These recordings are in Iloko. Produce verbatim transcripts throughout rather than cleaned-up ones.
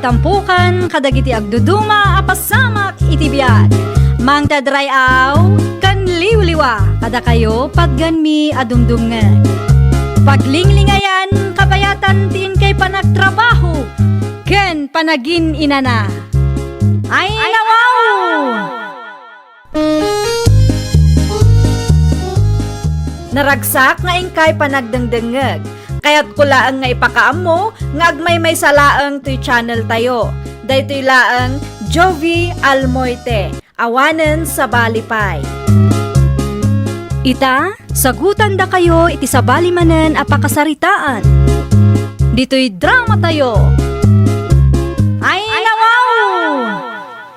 Tampukan kadagiti agduduma a pasamak iti biag. Mangted ray-aw ken liwliwa kadakayo patganmi a dumdumngeg. Paglinglingayan kabayatan ti inkay panagtrabaho ken panagin-inana. Ay, nawaw! Naragsak nga inkay panagdengdengngeg. Kayatko laeng nga ipakaammo nga agmaymaysa laeng toy channel tayo. Daytoy laeng Jovie Almoite, awanen sabali pay. Ita, sagutandakayo iti sabali manen a pakasaritaan. Ditoy drama tayo. Ay, nawaw!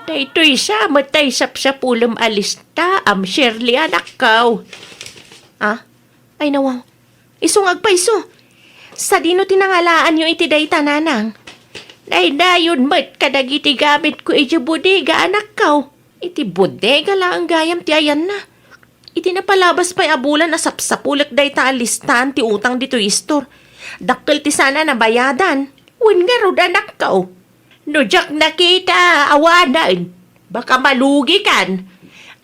Daytoy sa met tay sapsapulem a lista, am Shirley, anakko. Ah? Ay, nawaw. Isu nga agpayso. Sadino ti nangalaanyo iti dayta, nanang? Daydayon met kadagiti gamitko iti bodega, anakko. Iti bodega laeng gayam ti ayanna. Iti napalabas pay a bulan a sapsapulek dayta a listaan ti utang ditoy istor. Dakkel ti saan a nabayadan. Wen ngarud, anakko. No diak nakita, awanen. Baka malugikan.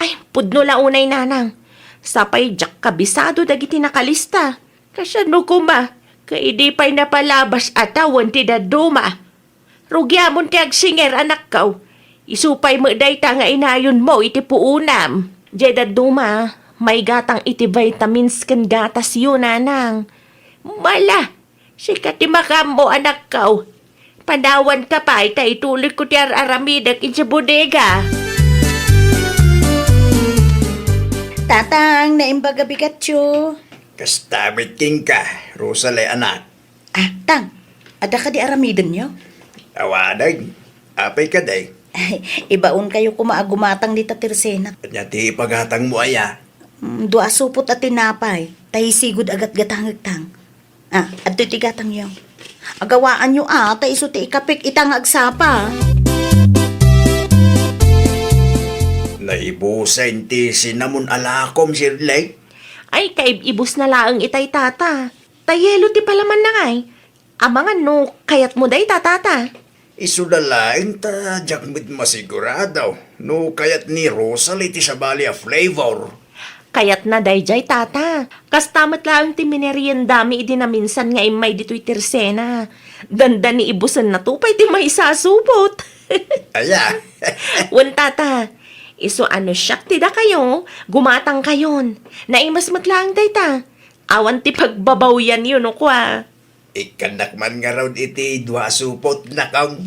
Ay, pudno la unay, nanang. Sapay diak kabisado dagiti nakalista. Kasano koma, ket idi pay napalabas a tawen ti dadduma? Rugiamon ti agsinger, anakko. Isu pay met dayta nga inayonmo iti puonam. Diay dadduma, maigatang iti vitamins ken gatasyo, nanang. Mala, sika ti makaammo, anakko. Panawanka pay ta itulodko ti ar-aramidek idiay bodega. Tatang, naimbag a bigatyo. Kasta met kenka, Rosalie, anak. Ah, Tang, adda kadi aramidenyo? Awanen. Apay kadi? Ibaonkayo koma a gumatang dita tersenak. Ania ti ipagatangmo aya? Mm, dua a supot a tinapay, ta isigud a gatgatangek, Tang. Ah, adtoy ti gatangyo. Agawaanyo a, ta isu ti ikapik ita nga agsapa. Naibusen ti cinnamon a lakom, Shirley. Ay, kaib-ibusna laeng itay, tata. Ta yelo ti palamanna ngay. Amangan no kayatmo dayta, tata. Isuna laeng ta diak met masigurado no kayat ni Rosalie ti sabali a flavor. Kayatna daydiay, tata. Kasta met laeng ti mineriendami idi naminsan nga immay ditoy tersena. Dandani ibusennato pay ti maysa a supot. Aya? Wen, tata. Isu a no siak ti dakayo, gumatangkayon. Naimas met laeng dayta. Awan ti pagbabawyanyo no kua. Ikkannak man ngarud iti dua a supot, nakam.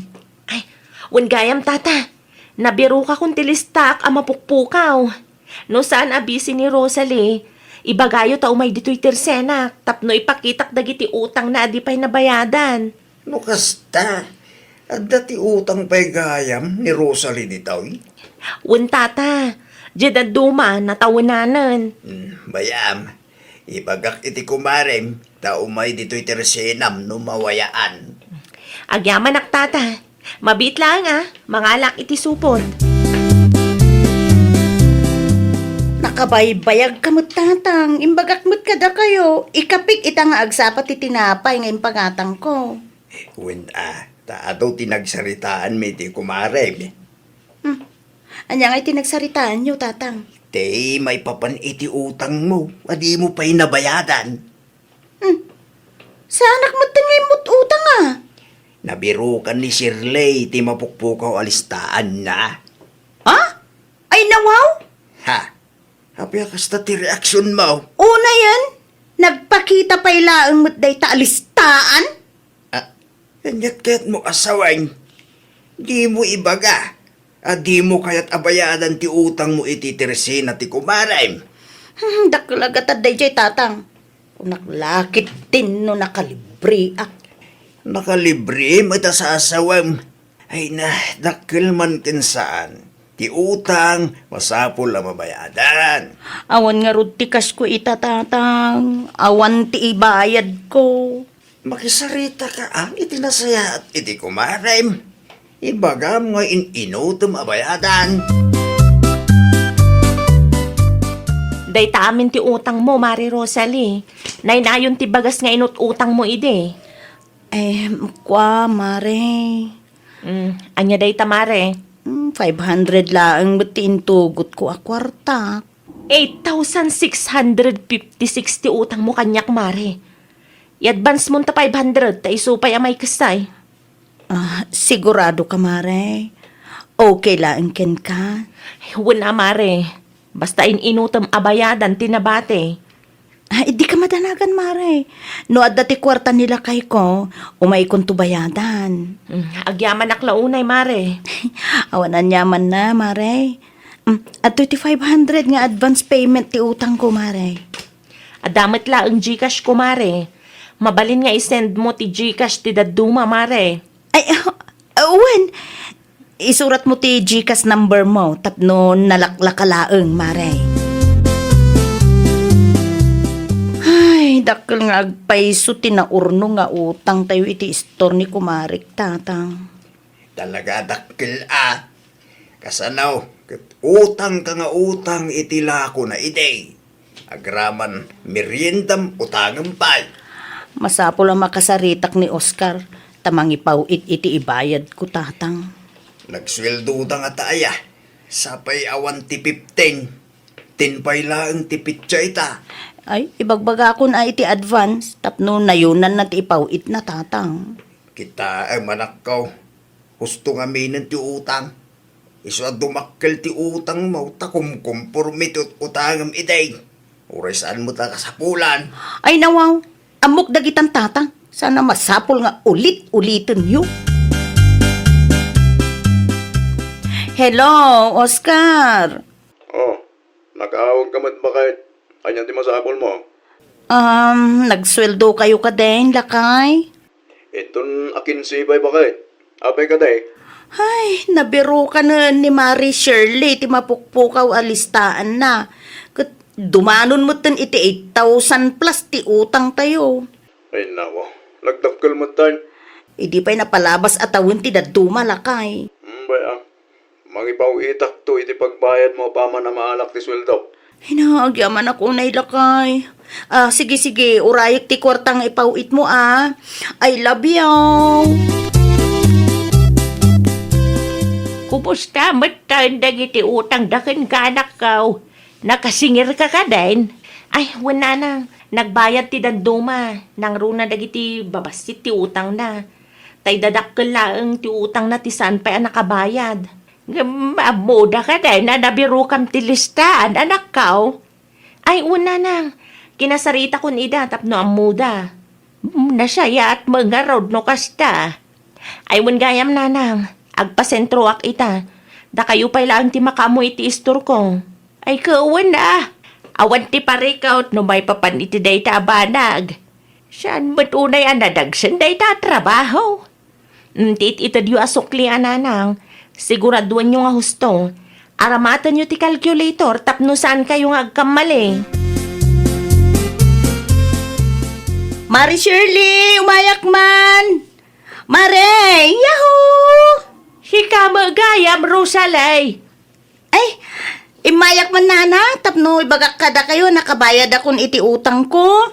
Ay, wen gayam, tata. Nabirokakon ti listaak a mapukpukaw. No saan a bisi ni Rosalie, ibagayo ta umay ditoy tersenak tapno ipakitak dagiti utangna a di pay nabayadan. No kasta, adda ti utang pay gayam ni Rosalie ditoy? Wen, tata. Diay dadduma, natawenanen. Hmm, bayam. Ibagak iti kumarem, ta umay ditoy tersenam no mawayaan. Agyamanak, tata. Mabiit laeng a, mangalak iti supot. Nakabaybayagka met, tatang. Imbagak met kadakayo, ikapik ita nga agsapa ti tinapay nga impagatangko. Wen a, ta adu ti nagsaritaanmi iti kumarem. Hmm. Ania ngay ti nagsaritaanyo, tatang? Ti maipapan iti utangmo a dimo pay nabayadan. Hmm. Saanak met ti nga immut utang a? Nabirokan ni Shirley ti mapukpukaw a listaanna. Ha? Ay, nawaw? Ha? Apay a kasta ti reaksionmo? Unayen, nagpakita pay laeng met dayta a listaan? Ah, ania't kayatmo a sawen? Dimo ibaga a dimo kayat a bayadan ti utangmo iti tersena ti kumarem. Hmm, dakkel a gatad daydiay, tatang. Kunak la ketdin no nakalibreak. Nakalibreem ita sasawem. Ay na, dakkel man ken saan. Ti utang, masapul a mabayadan. Awan ngarud ti kasko ita, tatang. Awan ti ibayadko. Makisaritaka, a, iti nasayaat iti kumarem. Ibagam nga in-inutem a bayadan. Dayta amin ti utangmo, Mare Rosalie. Naynayon ti bagas nga inut-utangmo idi. Em, kua, Mare. Mm, ania dayta, mare? Mm, five hundred laeng met ti intugotko a kuarta. Eight thousand six hundred fifty-six ti utangmo kaniak, mare. I-advance mon ta five hundred, ta isu pay a maikessay. Ah, sigurado ka, mare? Okay laeng kenka? Ay, wen a, mare. Basta in-inutem a bayadan ti nabati. Ah, idi ka madanagan, mare. No adda ti kuarta ni lakayko, umaykonto bayadan. Mm, agyamanak la unay, mare. Awan aniamanna, mare. Mm, adtoy ti five hundred nga advance payment ti utangko, mare. Adda met laeng GCash ko, mare. Mabalin nga i-send mo ti GCash ti dadduma, mare. Ay, ah, ah, wen. Isurat mo ti GCash number mo tapno nalaklaka laeng, mare. Ay, dakkel nga agpayso ti naurno nga utangtayo iti istor ni kumarek, Tatang. Talaga dakkel a. Kasano, ket utangka nga utang iti lakona idi. Agraman meriendam utangem pay. Masapul a makasaritak ni Oscar ta mangipaw-it iti ibayadko, Tatang. Nagsueldoda ngata aya. Sapay awan ti fifteen. Ten pay laeng ti petsa ita. Ay, ibagbagakon a iti advance tapno nayunanna ti ipaw-itna, Tatang. Kitaem, anakko. Husto nga aminen ti utang. Isu a dumakkel ti utangmo ta kumkumporme ti ut-utangem idi. Uray saan met a kasapulan. Ay, nawaw. Ammok dagitan, Tatang. Sana masapul nga ulit-ulitenyo. Hello, Oscar. Oh, nakaawag ka met, baket? Ania ti masapulmo? Um, nagsueldo kayo kadin, lakay? Iton a kinse pay, baket. Apay kadi? Ay, nabirukanen ni Mari Shirley ti mapukpukaw a listaanna. Ket dumanon metten iti eight thousand plus ti utangtayo. Ay, nawa. Nagdakkel metten. Idi pay napalabas a tawen ti dadduma, lakay. Hmm, bay, ah. Mangipaw-itakto iti pagbayadmo apaman a maalak ti sueldok. Ay, naagyamanak unay, lakay. Ah, sige, sige, urayek ti kuarta nga ipaw-itmo, ah. I love you. Kumusta metten dagiti utangda kenka, anakko? Nakasingirka kadin? Ay, wen, nanang, nagbayad ti dadduma. Nangruna dagiti babassit ti utangna. Tay dadakkel laeng ti utangna ti saan pay a nakabayad. Ngem ammoda kadin a nabirukam ti listaan, anakko? Ay, wen, nanang, kinasaritakon ida tapno ammoda. Mm, nasayaat met ngarud no kasta. Ay, wen gayam, nanang, agpasentroak ita. Dakayo pay laeng ti makaammo iti istorko. Ay, ket wen a. Awan ti parikut no maipapan iti dayta a banag. Saan met unay a nadagsen dayta a trabaho? Mm, ti it-itedyo a sukli a nanang, siguraduenyo nga husto. Aramatenyo ti calculator tapno saankayo nga agkammali. Mari Shirley, umayak man! Mare, yahoo! Sika met gayam, Rosalie. Ay, immayak man, nana, tapno ibagak kadakayo a nakabayadakon iti utangko.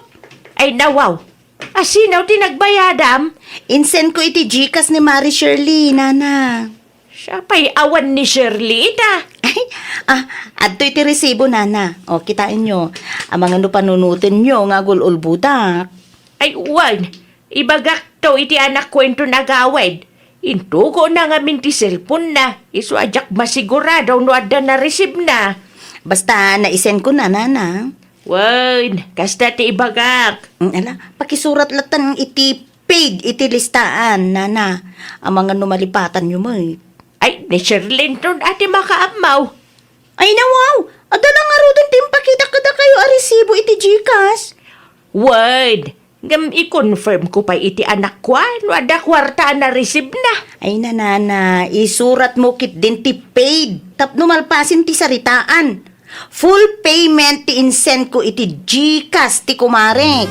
Ay, nawaw. Asino ti nagbayadam? Insend ko iti GCash ni Mari Shirley, nana. Siya pay awan ni Shirley ita. Ay, ah, adtoy ti resibo, nana. O, kitaenyo. Amangan no panunotenyo nga agul-ulbodak. Ay, wen. Ibagakto iti anakko inton agawid. Intugona ngamin ti cellphone-na, isu a diak masigurado no adda nareceive-na. Basta naisend ko na, nana. Wen, kasta ti ibagak. Mm, ala, pakisurat latta iti paid iti listaan, nana. Amangan no malipatanyo met. Ay, ni Sherlyn ton a ti makaammo. Ay, nawaw! Adda la ngaruden ti impakita kadakayo a resibo iti GCash. Wen, ngem i-confirm ko pay iti anakko a no adda kuarta a na-receive-na. Ay, nanana, isuratmo ketdin ti paid tapno malpasen ti saritaan. Full payment ti insend ko iti GCash ti kumarek.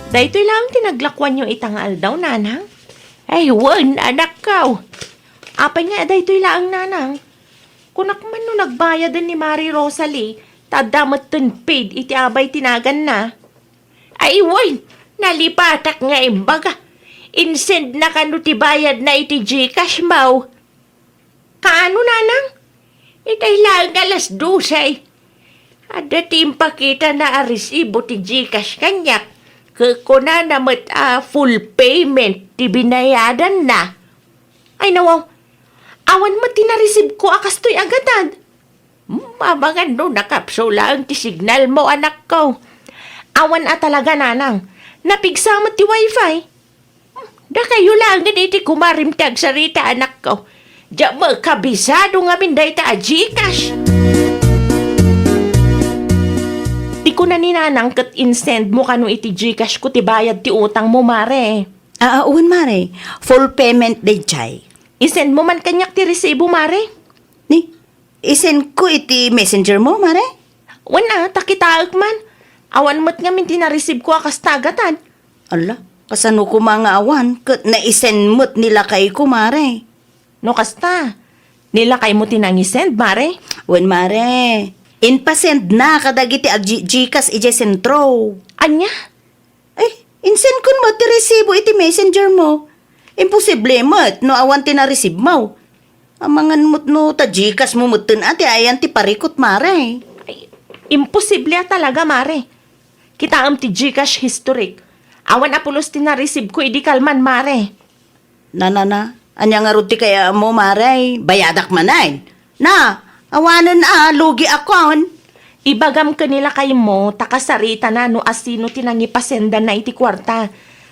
Daytoy laeng ti naglakuanyo ita nga aldaw, nanang? Ay, wen, anakko. Apay nga daytoy laeng, nanang? Kunak man no nagbayaden ni Mari Rosalie, ta adda metten paid iti abay ti naganna. Ay, wen, nalipatak nga imbaga. Insend na kano ti bayadna iti GCash mo? Kaano, nanang? Itay laeng alas dose. Adda ti impakitana a resibo ti GCash kaniak. Ket kunana met a full payment ti binayadanna. Ay, nawaw. Awan met ti nareceive ko a kastoy a gatad. Hmm, amangan no nakapsulaeng ti signal mo, anakko. Awan a talaga, nanang. Napigsa met ti wifi. Hmm, dakayo laeng iti kumarem ti agsarita, anakko. Diak met kabisado ngamin dayta a GCash. Ti kuna ni nanang ket insend mo kano iti GCash ko ti bayad ti utang mo, mare. Ah, ah, wen, mare. Full payment dayjay. Isend mo man kaniak ti resibo, mare. Ni, isend ko iti messenger mo, mare? Wen a, ta kitaek man. Awan met ngamin ti nareceive ko a kasta a gatad. Ala, kasano koma nga awan ket naisend met ni lakay ko, mare? No kasta, ni lakay mo ti nangisend, mare? Wen, mare. Impasend na kadagiti ag-GCash idiay sentro. Ania? Ay, insend kon met ti resibo iti messenger mo. Imposible met no awan ti nareceive mo. Amangan met no ta GCash mo metten a ti ayan ti parikut, mare. Ay, imposible a talaga, mare. Kitaem ti GCash history. Awan a pulos ti nareceive ko idi kalman, mare. Na, na, na. Ania ngarud ti kayatmo, mare? Bayadak manen. Na, awanen a, lugiakon. Ibagam ken ni lakay mo, ta kasaritana no asino ti nangipasendanna iti kuarta.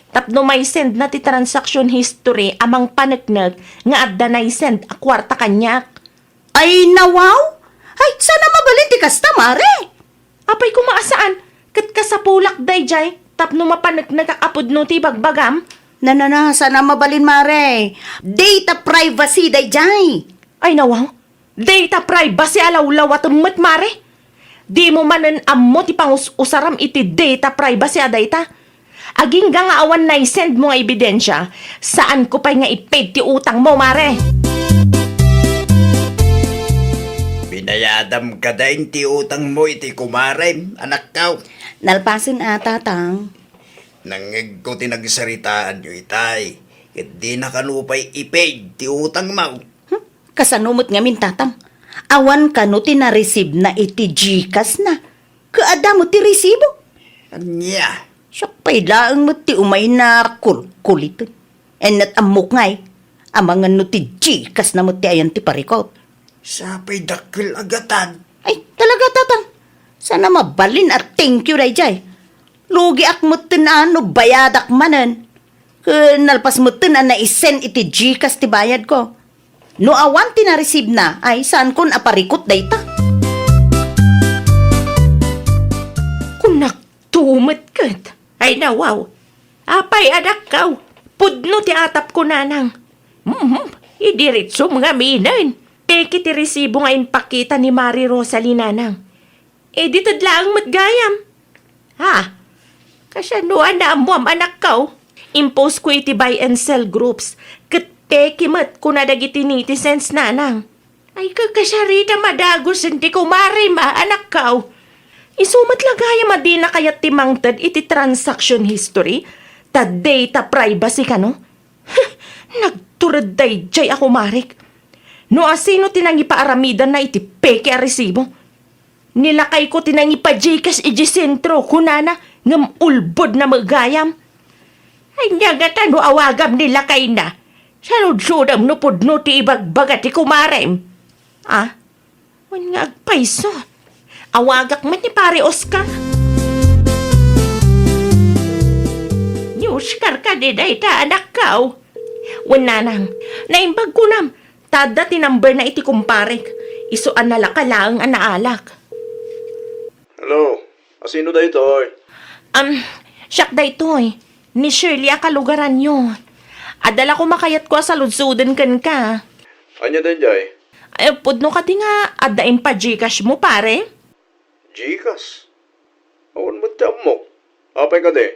Tapno maisendna ti transaction history a mangpaneknek nga adda naisend a kuarta kaniak. Ay, nawaw? Ay, saan a mabalin ti kasta, mare? Apay koma a saan, ket kasapulak dayjay tapno mapaneknekak a pudno ti ibagbagam? Na, na, na, saan a mabalin, mare. Data privacy dayjay. Ay, nawaw. Data privacy a lawlawatem met, mare. Dimo manen ammo ti pangus-usaram iti data privacy a dayta. Agingga nga awan naisend mo nga ebidensia, saan ko pay nga i-paid ti utang mo, mare. Binayadam kadain ti utang mo iti kumarem, anakko? Nalpasen a, tatang. Nangngegko ti nagsaritaanyo itay, ket dina kano pay i-paid ti utang mo. Hmm? Kasano met ngamin, tatang? Awan kano ti nareceive na iti GCash na. Ket adda met ti resibo. Ania? Siak pay laeng met ti umayna a kulkuliten. Ennet ammok ngay, amangan no ti GCash na met ti ayan ti parikut. Sapay dakkel a gatad. Ay, talaga, tatang. Saan a mabalin a thank you dayjay. Lugiak metten a no bayadak manen. Ket nalpas metten a naisend iti GCash ti bayad ko. No awan ti nareceive na, ay saankon a parikut dayta. Kunak to met ket. Ay, nawaw. Apay, anakko, pudno ti atapko, nanang. Mhm, idiritsom ngaminen. Peke ti resibo nga impakita ni Mari Rosalie, nanang. Eh, dited laeng met gayam. Ha? Kasano a naammoam, anakko? Impost ko iti buy and sell groups. Ket peke met, kuna dagiti netizens, nanang. Ay, kakasarita, madagusen ti kumarem a, anakko. Isu met la gayam a dina kayat ti mangted iti transaction history, ta data privacy kano? Huh, nagtured dayjay a kumarek. No asino ti nangipaaramidanna iti peke a resibo? Ni lakayko ti nangipa-GCash idiay sentro, kunana, ngem ulbodna met gayam. Ania ngata no awagam ni lakayna? Saludsodam no pudno ti ibagbaga ti kumarem. Ah, wen nga agpayso. Awagak met ni Pare Oscar. Ni Oscar kadi dayta, anakko? Wen, nanang, naimbag kunam, ta adda ti number na iti kumparek. Isu a nalaka laeng a naalak. Hello, asino daytoy? Am, siak daytoy. Ni Shirley a kalugaranyo. Adda la koma kayatko a saludsoden kenka. Ania dayjay? Ay, pudno kadi nga adda impa-GCash mo, pare? GCash? Awan met ti ammok. Apay kadi?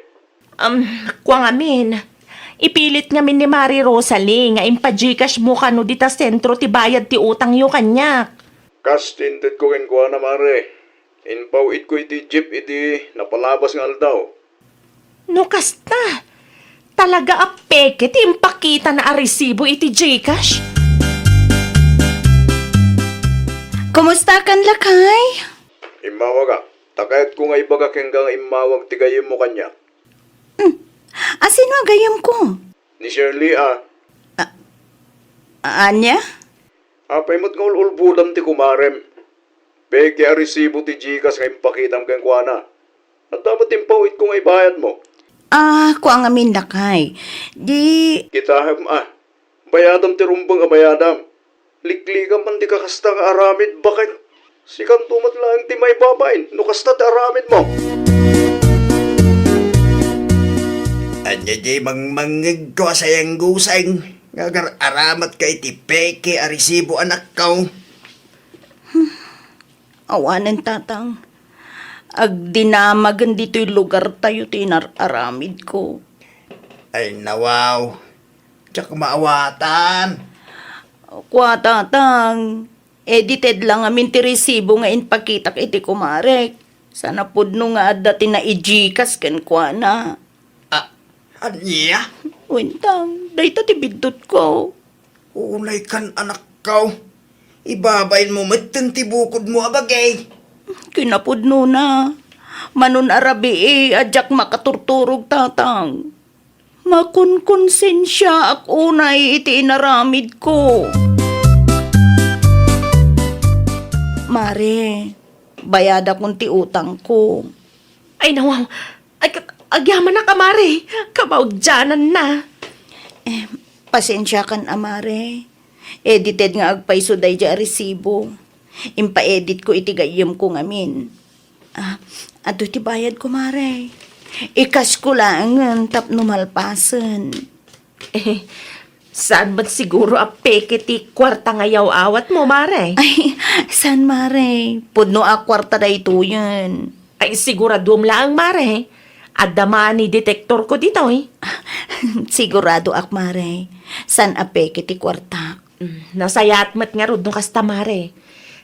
Um, kua ngamin. Ipilit ngamin ni Mari Rosalie nga impa-GCash mo kano dita sentro ti bayad ti utangyo kaniak. Kas ti intedko kenkuana, mare. Impaw-itko iti jeep iti napalabas nga aldaw. No kasta, Talaga a peke ti impakitana a resibo iti GCash? Kumustakan, lakay? Immawagak. Ta kayatko nga ibaga kenka nga immawag ti gayyemmo kaniak. Hmm. A sino a gayyemko? Ni Shirley a. A-, ania? Apay met nga ul-ulbodam ti kumarem? Peke a resibo ti GCash nga impakitam kenkuana. Adda met impawitko nga ibayadmo. Ah, kua ngamin, lakay. Di... Kitaem a. Bayadam ti rumbeng a bayadam. Liklikam man ti kakasta nga aramid, baket. Sikanto met laeng ti maibabain no kasta ti aramidmo. Ania diay mangmangngegko a sayangguseng nga agar-aramatka iti peke a resibo, anakko? Awanen, Tatang. Agdinamagen ditoy lugartayo ti inar-aramidko. Ay, nawaw. Diak maawatan. Kua, Tatang, edited la ngamin ti resibo nga impakitak iti kumarek. Saan a pudno nga adda ti nai-GCash kenkuana. Ah, ania? Wen, Tang, dayta ti biddutko. Unaykan, anakko. Ibabainmo metten ti bukodmo a bagi. Kinapudnona, mano a rabii a diak makaturturog, Tatang. Makonkonsensiaak unay iti inaramidko. Mare, bayadakon ti utangko. Ay, nawaw. Ay, kat-, agyamanak a, Mare. Kamaudiananna. Eh, pasensiakan a, Mare. Edited nga agpayso daydiay a resibo. Impaeditko iti gayyemko ngamin. Ah, adu ti bayadko, Mare. I-cash ko laengen tapno malpasen. Eh, saan met siguro a peke ti kuarta nga yaw-awatmo, Mare? Ay, saan, Mare? Pudno a kuarta daytoyen. Ay, siguraduem laeng, Mare. Adda money detector ko ditoy. Siguradoak, Mare. Saan a peke ti kuartak. Mm, nasayaat met ngarud no kasta, Mare.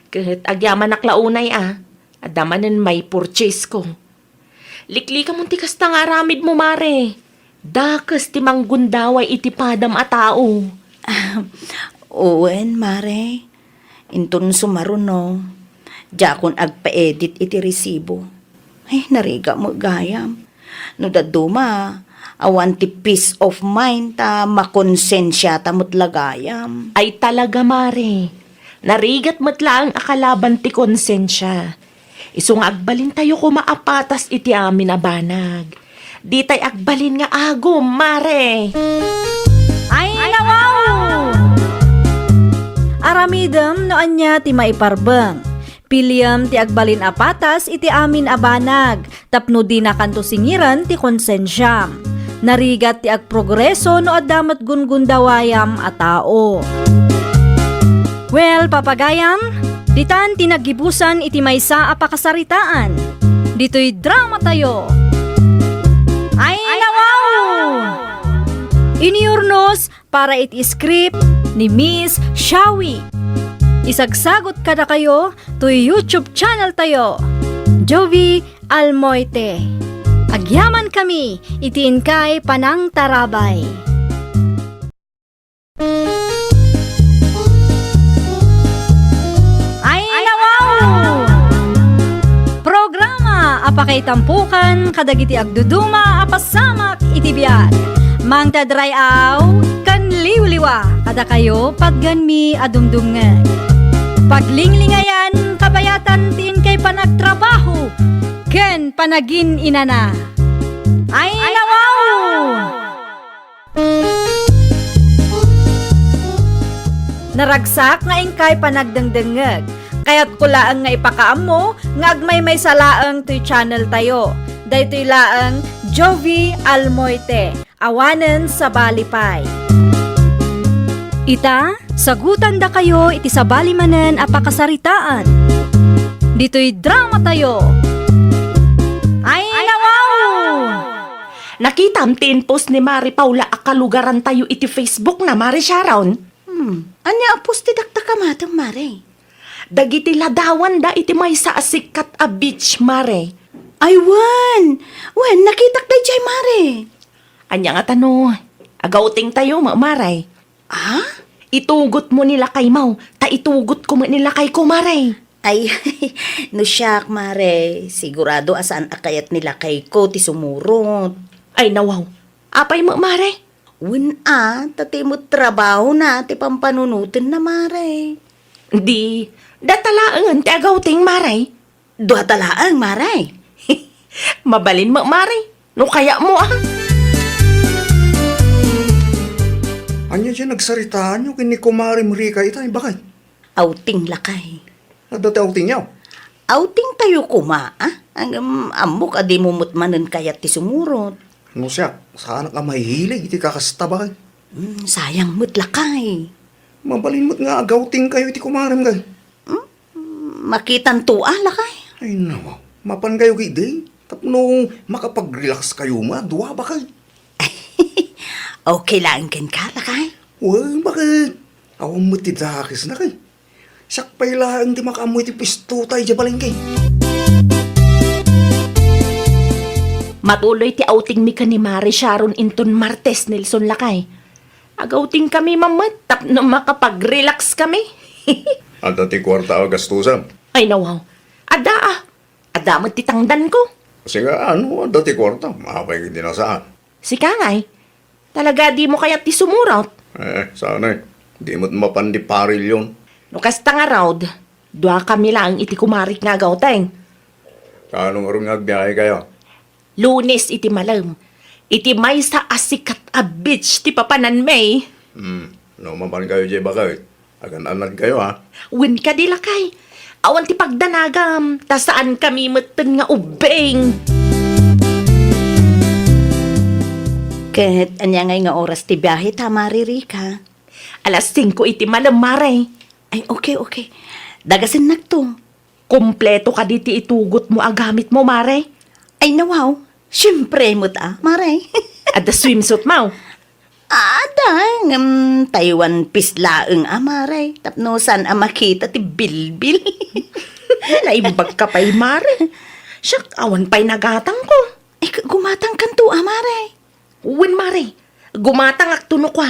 Ket agyamanak la unay a. Adda manen mai-purchase ko. Liklikamon ti kasta nga aramidmo, Mare. Dakes ti manggundaway iti padam a tao. Wen, Mare. Inton sumaruno, diakon agpaedit iti resibo. Ay, narigat met gayam. No dadduma, awan ti peace of mind ta makonsensiata met la gayam. Ay, talaga, Mare. Narigat met laeng a kalaban ti konsensia. Isu nga agbalintayo koma a patas iti amin a banag. Ditay agbalin nga agum, Mare. Ay, nawaw! Aramidem no ania ti maiparbeng. Piliem ti agbalin a patas iti amin a banag, tapno dinakanto singiren ti konsensiam. Narigat ti agprogreso no adda met gungundawayam a tao. Well, papagayam, ditan ti naggibusan iti maysa a pakasaritaan. Ditoy dramatayo. Ay, nawaw! Iniurnos para iti script ni Miss Shawi. Isagsagot kadakayo toy YouTube channel tayo, Jovi Almoite. Agyaman kami iti inkay panangtarabay. Ay, nawaw! Programa a pakaitampokan kadagiti agduduma a pasamak iti biag. Mangted ray-aw ken liwliwa kadakayo, patgenmi a dumdumngeg. Paglinglingayan, kabayatan ti inkay panagtrabaho ken panagin-inana. Ay, nawaw! Naragsak nga inkay panagdengdengngeg. Kayatko laeng nga ipakaammo nga agmaymaysa laeng toy channel tayo. Daytoy laeng Jovi Almoite, awanen sabali pay. Ita, sagutandakayo iti sabali manen a pakasaritaan. Ditoy dramatayo. Ay, nawaw! Nakitam ti in-post ni Mare Paula a kalugarantayo iti Facebook na, Mare Sharon? Hmm, ania a post ti dakdakamatem, Mare? Dagiti ladawanda iti maysa a sikat a beach, Mare. Ay, wen! Wen, nakitak daydiay, Mare. Ania ngata no agawtingtayo, ma-, Mare? Ha? Itugotmo ni lakaymo, ta itugotko met ni lakayko, Mare. Ay, no siak, Mare, sigurado a saan a kayat ni lakayko ti sumurot. Ay, nawaw. Apay met, Mare? Wen a, ta ti met trabahona ti pampanunotenna, Mare. Di, data laengen ti agawting, Mare. Duata laeng, Mare. Mabalin met, Mare. No kayatmo, a. Ania diay nagsaritaanyo ken ni Kumarem Rika ita, bakay? Outing, lakay. Adda ti outingyo? Outingtayo koma, a? Ngem ammok a dimo met manen kayat ti sumurot. No siak, saanak a mahihilig iti kakasta, bakay. Hmm, sayang met, lakay. Mabalin met nga agawtingkayo iti kumarem, kay. Hmm? Makitanto a, lakay. Ay, nawaw. Mapankayo ketdi. Tapno makapag-relax kayo nga dua, bakay. Okay laeng kenka, lakay? Wen, bakay. Awan met ti dakesna, kay. Siak pay laeng ti makaammo iti pistota idiay balengke. Matuloy ti outingmi ken ni Mare Sharon inton Martes, Nelson, lakay. Agawtingkami met tapno makapag-relax kami. Adda ti kuarta a gastusan? Ay, nawaw. Adda, a. Adda met ti tangdanko. Sika, no adda ti kuarta, apay ketdi a saan? Sika ngay, talaga dimo kayat ti sumurot? Eh, saan, eh. Di met mapan ti parelyon. No kasta ngarud, duakami laeng iti kumarek nga agawting. Kaano ngarud nga agbiahekayo? Lunes iti malem, iti maysa a sikat a beach ti papananmi. Hmm, no mapankayo diay, bakay, agan-annadkayo, a. Wen kadi, lakay. Awan ti pagdanagam, ta saankami metten nga ubbing. Ket ania ngay nga oras ti biaheta, Mare Rika? Alas singko iti malem, Mare. Ay, okay, okay. Dagasennakto. Kompleto kadi ti itugotmo a gamitmo, Mare? Ay, nawaw. Siempre met a, Mare. Adda swimsuitmo? Adda, ngem Taiwan piece laeng a, Mare. Tapno saan a makita ti bilbil. Naimbagka pay, Mare. Siak, awan pay nagatangko. Ay, gu-, gumatangkanto a, Mare. Wen, Mare. Gumatangakto no kua.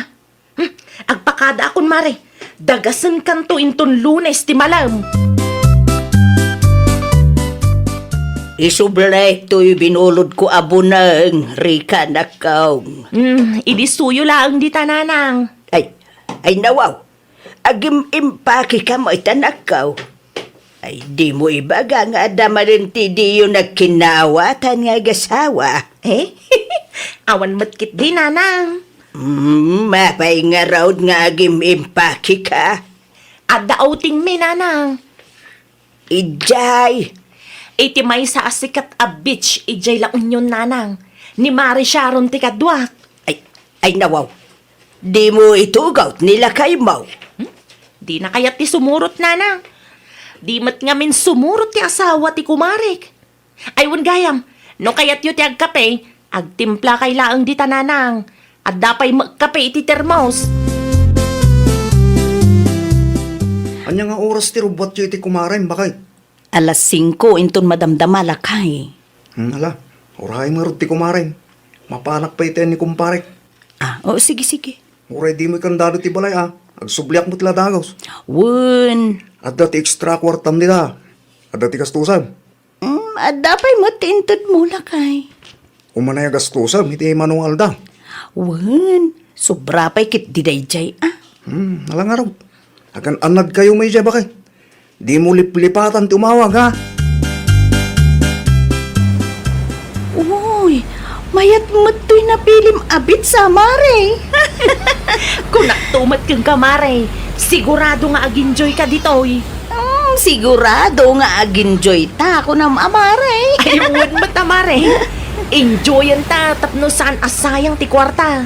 Hmm, agpakadaakon, Mare. Dagasenkanto inton Lunes ti malem. Isubli toy binulodko a buneng, Rika, nakkaw. Hmm, idi suyo laeng dita, Nanang. Ay, ay, nawaw. Agim-impakekam ita, nakkaw. Ay, dimo ibaga nga adda manen ti diyo nagkinnaawatan nga agasawa? Eh? Awan met ketdi, Nanang. Mm, apay ngarud nga agim-impakeka? Adda outingmi, Nanang. Idiay? Iti maysa a sikat a beach idiay La Union, Nanang. Ni Mare Sharon ti kaduak. Ay, ay, nawaw. Dimo itugaw ni lakaymo? Hmm? Dina kayat ti sumurot, Nanang. Di met ngamin sumurot ti asawa ti kumarek. Ay, wen gayam, no kayatyo ti agkape, agtimplakay laeng dita, Nanang. Adda pay met kape iti termos. Ania nga oras ti rubbuatyo iti kumarem, bakay? Alas singko inton madamdama, lakay. Hmm, ala, urayem ngarud ti kumarem. Mapanak pay iti ni kumparek. Ah, o, sige, sige. Uray dimo ikandado ti balay, a. Agsubliak met la dagus. Wen. Adda ti extra kuartam dita. Adda ti gastusam. Mm, adda pay met ti intedmo, lakay. Umanay a gastusam iti mano nga aldaw. Wen, sobra pay ketdi daydiay, a. Hmm, ala ngarud. Agan-annadkayo met idiay, bakay. Dimo liplipatan ti umawag, ha? Uy, mayat met toy napilim a beach a, Mare. Kunakto met kenka, Mare. Sigurado nga ag-enjoyka ditoy. Hmm, sigurado nga ag-enjoyta, kunam a, Mare. Ay, wen met a, Mare. Enjoyenta tapno saan a sayang ti kuarta.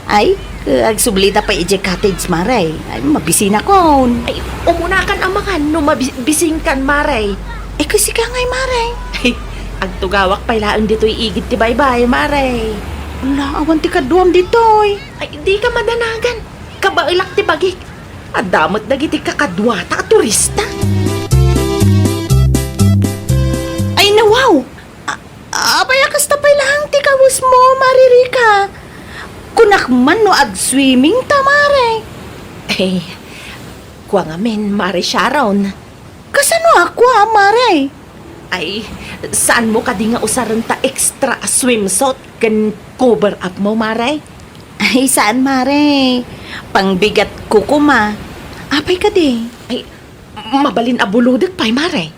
Ay, agsublita pay idiay cottage, Mare. Ay, mabisinakon. Ay, umunakan a mangan no mabi-, bisinkan, Mare. Ay, kasika ngay, Mare. Ay, agtugawak pay laeng ditoy igid ti baybay, Mare. Ala, awan ti kaduam ditoy. Ay, dika madanagan. Kabaelak ti bagik. Adda met dagiti kakaduata a turista. Ay, nawaw! A-, apay a kasta pay laeng ti kawesmo, Mare Rika? Kunak man no agswimming ta, Mare. Eh, kua ngamin, Mare Sharon. Kasano a kua, Mare? Ay, saanmo kadi nga usaren ta extra a swimsuit ken cover up mo, Mare? Ay, saan, Mare. Pangbigat ko koma. Apay kadi? Ay, mabalin a bulodek pay, Mare.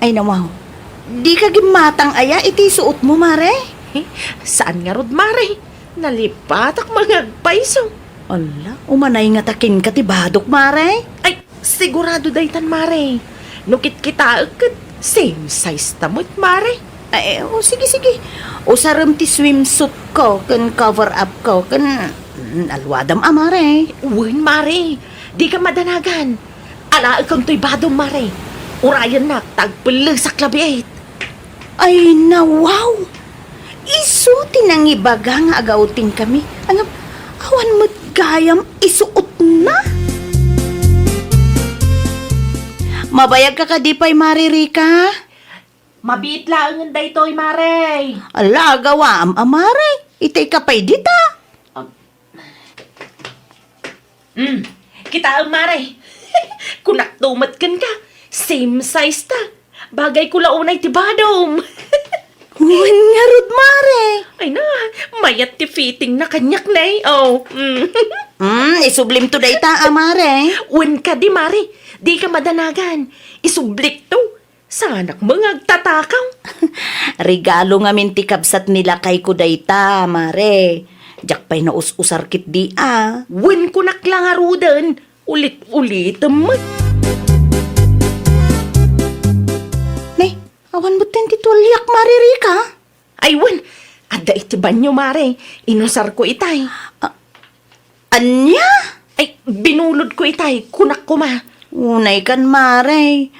Ay, nawaw. Di ka gimmatang aya iti suot mo, Mare? Eh, saan ngarud, Mare? Nalipatak nga agpayso. Ala, umanay ngata kenka ti badok, Mare? Ay, sigurado daytan, Mare. No kitkitaek ket same size ta met, Mare. Ay, o, sige, sige. Usarem ti swimsuit ko ken cover up ko ken, mm, alwadam a, Mare. Wen, Mare. Di ka madanagan. Alaekem toy badom, Mare. Urayennak ta agpellesak labiit. Ay, nawaw! Isu ti nangibaga nga agawtingkami. Ngem, awan met gayam isuotna. Mabayagka kadi pay, Mare Rica? Mabiit laengen daytoy, Mare. Ala, agawam a, Mare. Itay ka pay dita. Um, mm, kitaem, Mare. Kunakto met kenka. Same size ta. Bagay ko la unay ti badom. Wen ngarud, Mare. Ay na, mayat ti fitting na kaniak, ne. Oh, mm. Mm, isublim to dayta, a, Mare. Wen kadi, Mare. Di ka madanagan. Isublik to. Saanak met nga agtatakaw. Regalo ngamin ti kabsat ni lakayko dayta, Mare. Diak pay naus-usar ketdi a. Wen kunak la ngaruden, ulit-ulitem met. Ne, awan metten ti tualiak, Mare Rica? Ay, wen, adda iti banio, Mare. Inusarko itay. Ah, ania? Ay, binulodko itay, kunak koma. Unay kan, Mare.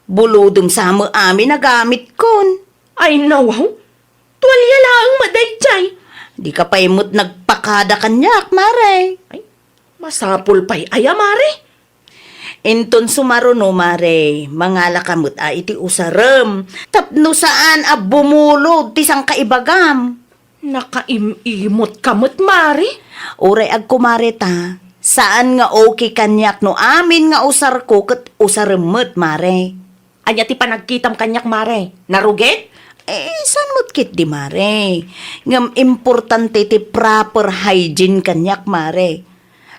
Bulodem sa met amin a gamitkon. Ay, nawaw. Tualia laeng met daydiay. Di ka pay met nagpakada kaniak, Mare. Ay, masapul pay aya, Mare? Inton sumaruno, Mare, mangalaka met a iti usarem tapno saan a bumulod ti sangkaibagam. Nakaim-imot ka met, Mare? Uray agkumare ta, saan nga okay kaniak no amin nga usarko ket usarem met, Mare. Ania ti panagkitam kaniak, Mare? Narugit? Eh, saan met ketdi, Mare? Ngem importante ti proper hygiene kaniak, Mare.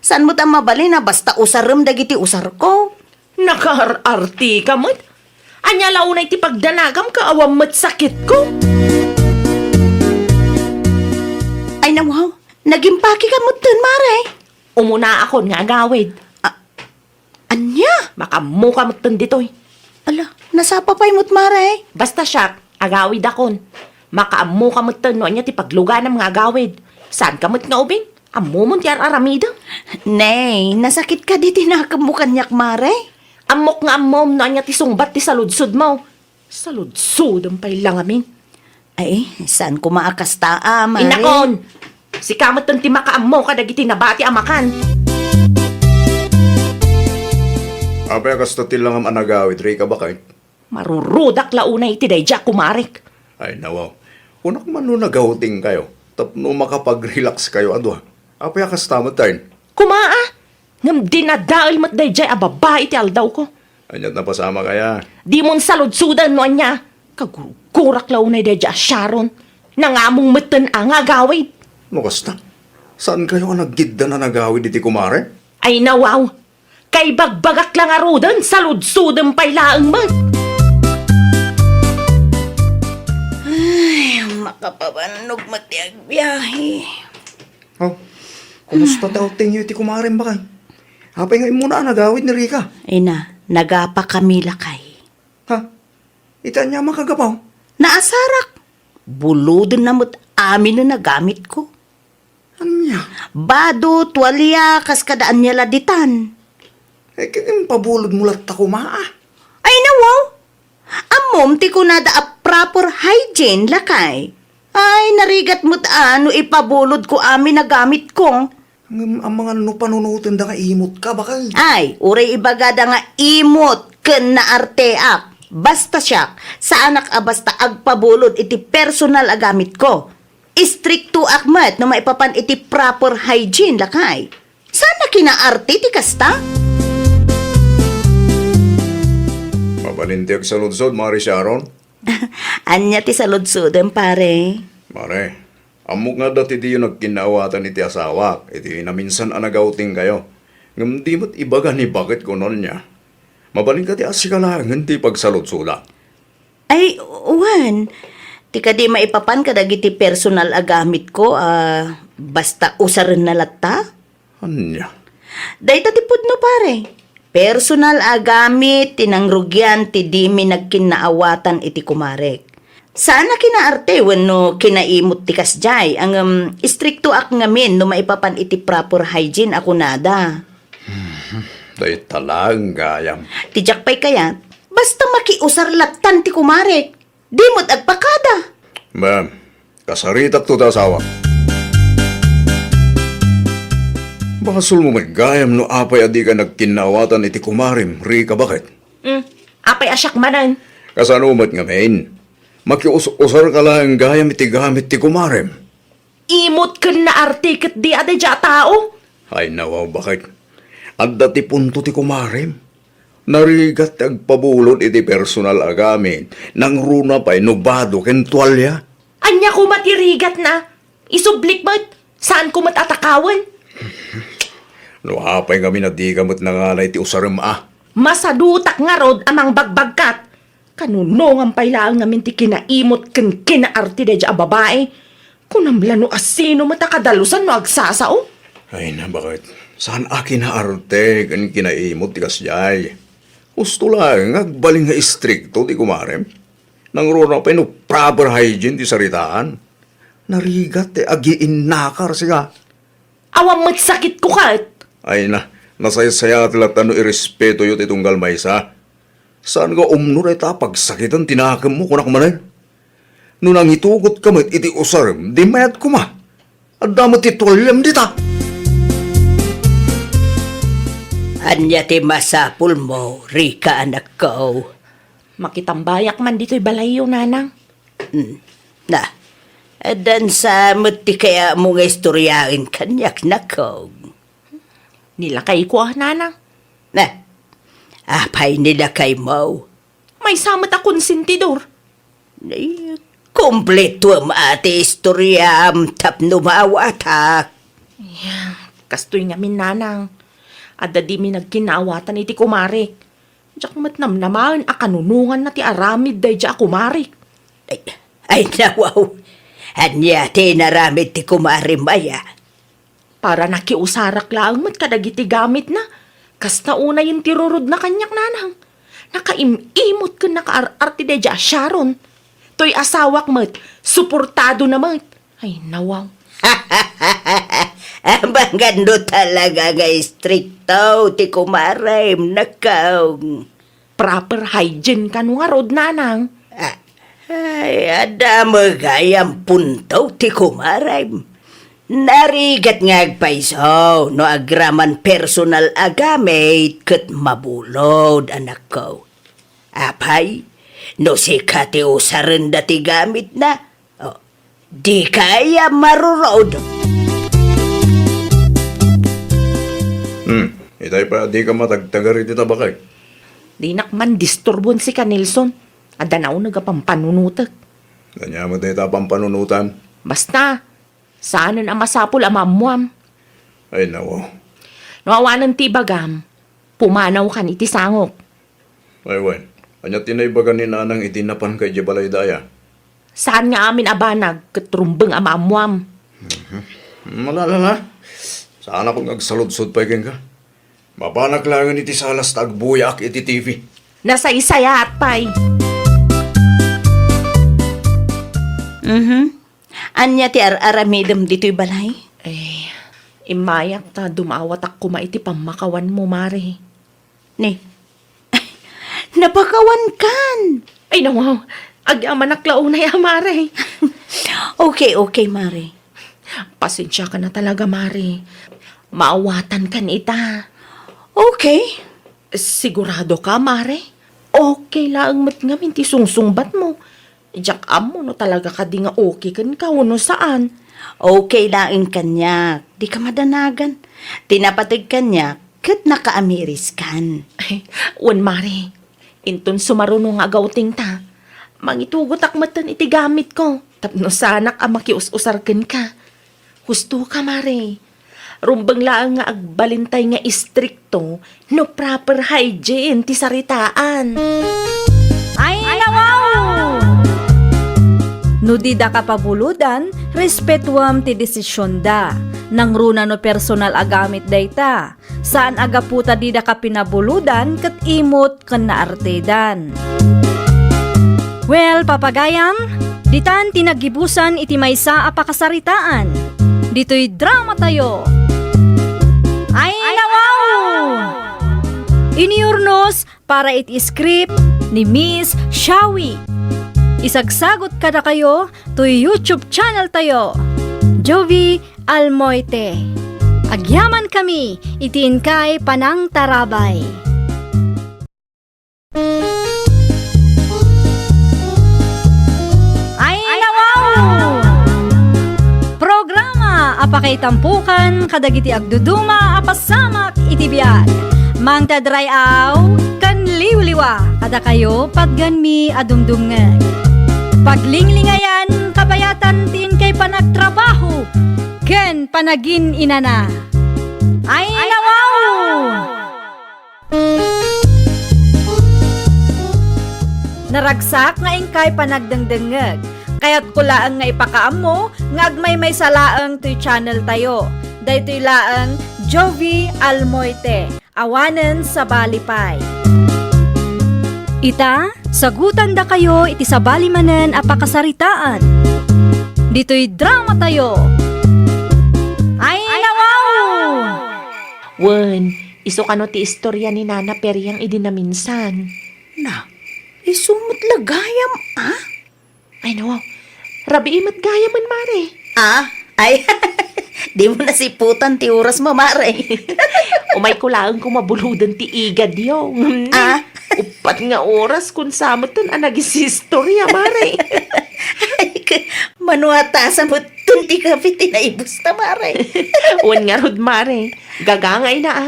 Saan met a mabalin a basta usarem dagiti usarko? Nakaar-arti ka met? Ania la unay ti pagdanagam ket awan met sakitko? Ay, nawaw, nagimpake ka metten, Mare. Umunaakon nga agawid. Ah, ania? Makaammo ka metten ditoy. Ala, nasapa pay met, Mare. Basta siak, agawidakon. Makaammo ka metten no ania ti pagluganam nga agawid. Saan ka met nga ubing? Ammomon ti ar-aramidem. Nay, nasakit kadi ti nakemmo kaniak, Mare? Ammok nga ammom no ania ti sungbat ti saludsodmo. Saludsodem pay la ngamin. Ay, saan koma a kasta a, Mare? Innakon! Sika metten ti makaammo kadagiti nabati a makan. Apay a kasta ti langam a nagawid, Rica, baket? Marurudak la unay iti daydiay a kumarek. Ay, nawaw. Kunak man no nagawting kayo, tapno makapag-relax kayo a dua. Apay a kasta met, tay? Kumaa! Ngem dinadael met daydiay a babai iti aldawko. Aniat napasamak aya? Dimon saludsoden no ania. Kagurgurak la unay daydiay a Sharon. Nangamong metten a nga agawid. No kasta, saan kayo a naggiddan a nagawid iti kumare? Ay, nawaw. Kaibagbagak la ngaruden, saludsodem pay laeng met. Ay, makapabannog met ti agbiahe. Oh, kumusta ti outing yo iti kumarem, baket? Apay nga immuna a nagawid ni Rica? Ay na, nagapakami lakay. Ha? Iti ania a makagapaw? Naasarak. Bulodenna met amin a nagamitko. Ania? Bado, tualia, kas kada ania la ditan. Eh, ket impabulodmo latta koma, a? Ay, nawaw. Ammom ti kunada a proper hygiene, lakay. Ay, narigat met a no ipabulodko amin a gamitko. Ngem amangan no panunotenda nga imot ka, baket? Ay, uray ibagada nga imot ken naarteak. Basta siak, saanak a basta agpabulod iti personal a gamitko. Istriktoak met no maipapan iti proper hygiene, lakay. Saan a kinaarte ti kasta? Mabalin ti agsaludsod, Mare Sharon? Ania ti saludsodem, pare? Mare, ammok nga adda ti diyo nagkinnaawatan iti asawak iti naminsan a nag-outingkayo. Ngem di met ibaga ni baket kuno ania. Mabalinka ti asika laengen ti pagsaludsodak. Ay, wen. Ti kadi maipapan kadagiti personal a gamitko a basta usarenna latta? Ania? Dayta ti pudno, pare. Personal a gamit ti nangrugian ti dimi nagkinnaawatan iti kumarek. Saan a kinaarte wenno kinaimot ti kasdiay, ngem istriktoak ngamin no maipapan iti proper hygiene a kunada. Dayta laeng gayam. Ti diak pay kayat, basta makiusar lattan ti kumarek. Di met agpakada. Ma'am, kasaritakto ta asawa. Basolmo met gayam no apay a dika nagkinnaawatan iti kumarem, Rica, baket? Hmm, apay a siak manen? Kasano met ngamin? Makius-usarka laeng gayam iti gamit ti kumarem. Imot ken naarte ket di a daydiay a tao. Ay, nawaw, baket. Adda ti punto ti kumarem. Narigat ti agpabulod iti personal a gamit, nangruna pay no bado ken tualia. Ania koma ti rigatna? Isublik met, saan ko met a takawen. No apay ngamin a dika met nangala iti usarem a. Masadutak ngarud a mangbagbagkat. Kanunongan pay laeng ngamin ti kinaimot ken kinaarte daydiay a babai. Kunam la no asino met a kadalusan no agsasao? Ay na, baket? Saan a kinaarte ken kinaimot ti kasdiay? Husto laeng nga agbalin nga istrikto ti kumarem. Nangruna pay no proper hygiene ti saritaan. Narigat ti agiinnakar, sika. Awan met sakitko ket. Ay na, nasaysayaat latta no irespetoyo ti tunggal maysa. Saan nga umno dayta a pagsakiten ti nakemmo, kunak manen? No nangitugotka met iti usarem, di mayat koma. Adda met ti tualiam dita. Ania ti masapulmo, Rica, anakko? Makitambayak man ditoy balayyo, nanang. Hmm. Na, addan sa met ti kayatmo nga istoryaen kaniak, nakko? Ni lakayko a, nanang. Na, apay ni lakaymo? Maysa met a konsentidor. Ay, kumpletuem a ti istoriam tapno maawatak. Ay, kastoy ngamin, nanang. Adda dimi nagkinnaawatan iti kumarek. Diak met namnamaen a kanunonganna ti aramid daydiay a kumarek. Ay, ay, nawaw. Ania ti inaramid ti kumarem aya? Para nakiusarak laeng met kadagiti gamitna. Kasta unayen ti rurodna kaniak, nanang. Nakaim-imot ken nakaar-arte daydiay a Sharon. Toy asawak met, suportadona met. Ay, nawaw. Amangan no talaga nga istrikto ti kumarem, nakko. Proper hygiene kano ngarud, nanang? Ah, ay, adda met gayam punto ti kumarem. Narigat nga agpayso no agraman personal a gamit ket mabulod, anakko. Apay, no sika ti usarenda ti gamitna, oh, dika aya marurod? Hmm, itay pay a dika matagtagar iti tabakek. Dinak man disturbon sika, Nelson. Adda nauneg a pampanunotek. Ania met dayta a pampanunotam? Basta, saanen a masapul a maammoam. Ay, nawaw. No awanen ti ibagam, pumanawkan iti sangok. Ay, wen. Ania ti naibaga ni nanang idi napanka idiay balayda aya? Saan nga amin a banag ket rumbeng a maammoam. Mhm. Malalala. Saan a pay nga agsaludsod pay kenka. Mabanak laengen iti salas ta agbuyaak iti T V. Nasaysayaat pay. Mhm. Ania ti ar-aramidem ditoy balay? Eh, immayak ta dumawatak koma iti pammakawanmo, Mare. Ni, napakawankan! Ay, nawaw. Agyamanak la unay a, Mare. Okay, okay, Mare. Pasensiakan a talaga, Mare. Maawatankan ita. Okay. Siguradoka, Mare? Okay laeng met ngamin ti sungsungbatmo. Diak ammo no talaga kadi nga okay kenka wenno saan. Okay laeng kaniak, dika madanagan. Ti napateg kaniak, ket nakaamiriskan. Ay, wen, Mare. Inton sumaruno nga agawtengta, mangitugotak metten iti gamitko tapno saanak a makius-usar kenka. Husto ka, Mare. Rumbeng laeng nga agbalintay nga istrikto no proper hygiene ti saritaan. Ay, nawaw! No dida ka pabulodan, respetuam ti desisionda. Nangruna no personal a gamit dayta. Saan a gapu ta dida ka pinabulodan ket imot ken naartedan. Well, papagayam, ditan ti naggibusan iti maysa a pakasaritaan. Ditoy dramatayo. Ay, nawaw! Inurnos para iti script ni Miss Shawi. Isagsagot kadakayo toy YouTube channel tayo, Jovie Almoite. Agyamankami iti inkay panangtarabay. Ay, nawaw! Programa a pakaitampukan kadagiti agduduma a pasamak iti biag. Mangted ray-aw ken liwliwa kadakayo patgenmi a dumdumngeg. Paglinglingayan, kabayatan ti inkay panagtrabaho ken panagin-inana. Ay, nawaw! Naragsak nga inkay panagdengdengngeg. Kayatko laeng nga ipakaammo nga agmaymaysa laeng toy channel tayo. Daytoy laeng Jovie Almoite, awanen sabali pay. Ita, sagutandakayo iti sabali manen a pakasaritaan. Ditoy dramatayo. Ay, nawaw! Wen, isu kano ti istorya ni Nana Periang idi naminsan? Na, isu met la gayam, a? Ay, nawaw. Rabii met gayamen, Mare. A? Ay, dimo nasiputan ti orasmo, Mare. Umayko laeng ko mabuloden ti igadyo. Ngem ne, a? Uppat nga oras kun sa metten a nagisistorya, Mare. Ay, ka-, mano a tasa metten ti kape ti naibusta, Mare. Wen ngarud, Mare. Gagangayna, a.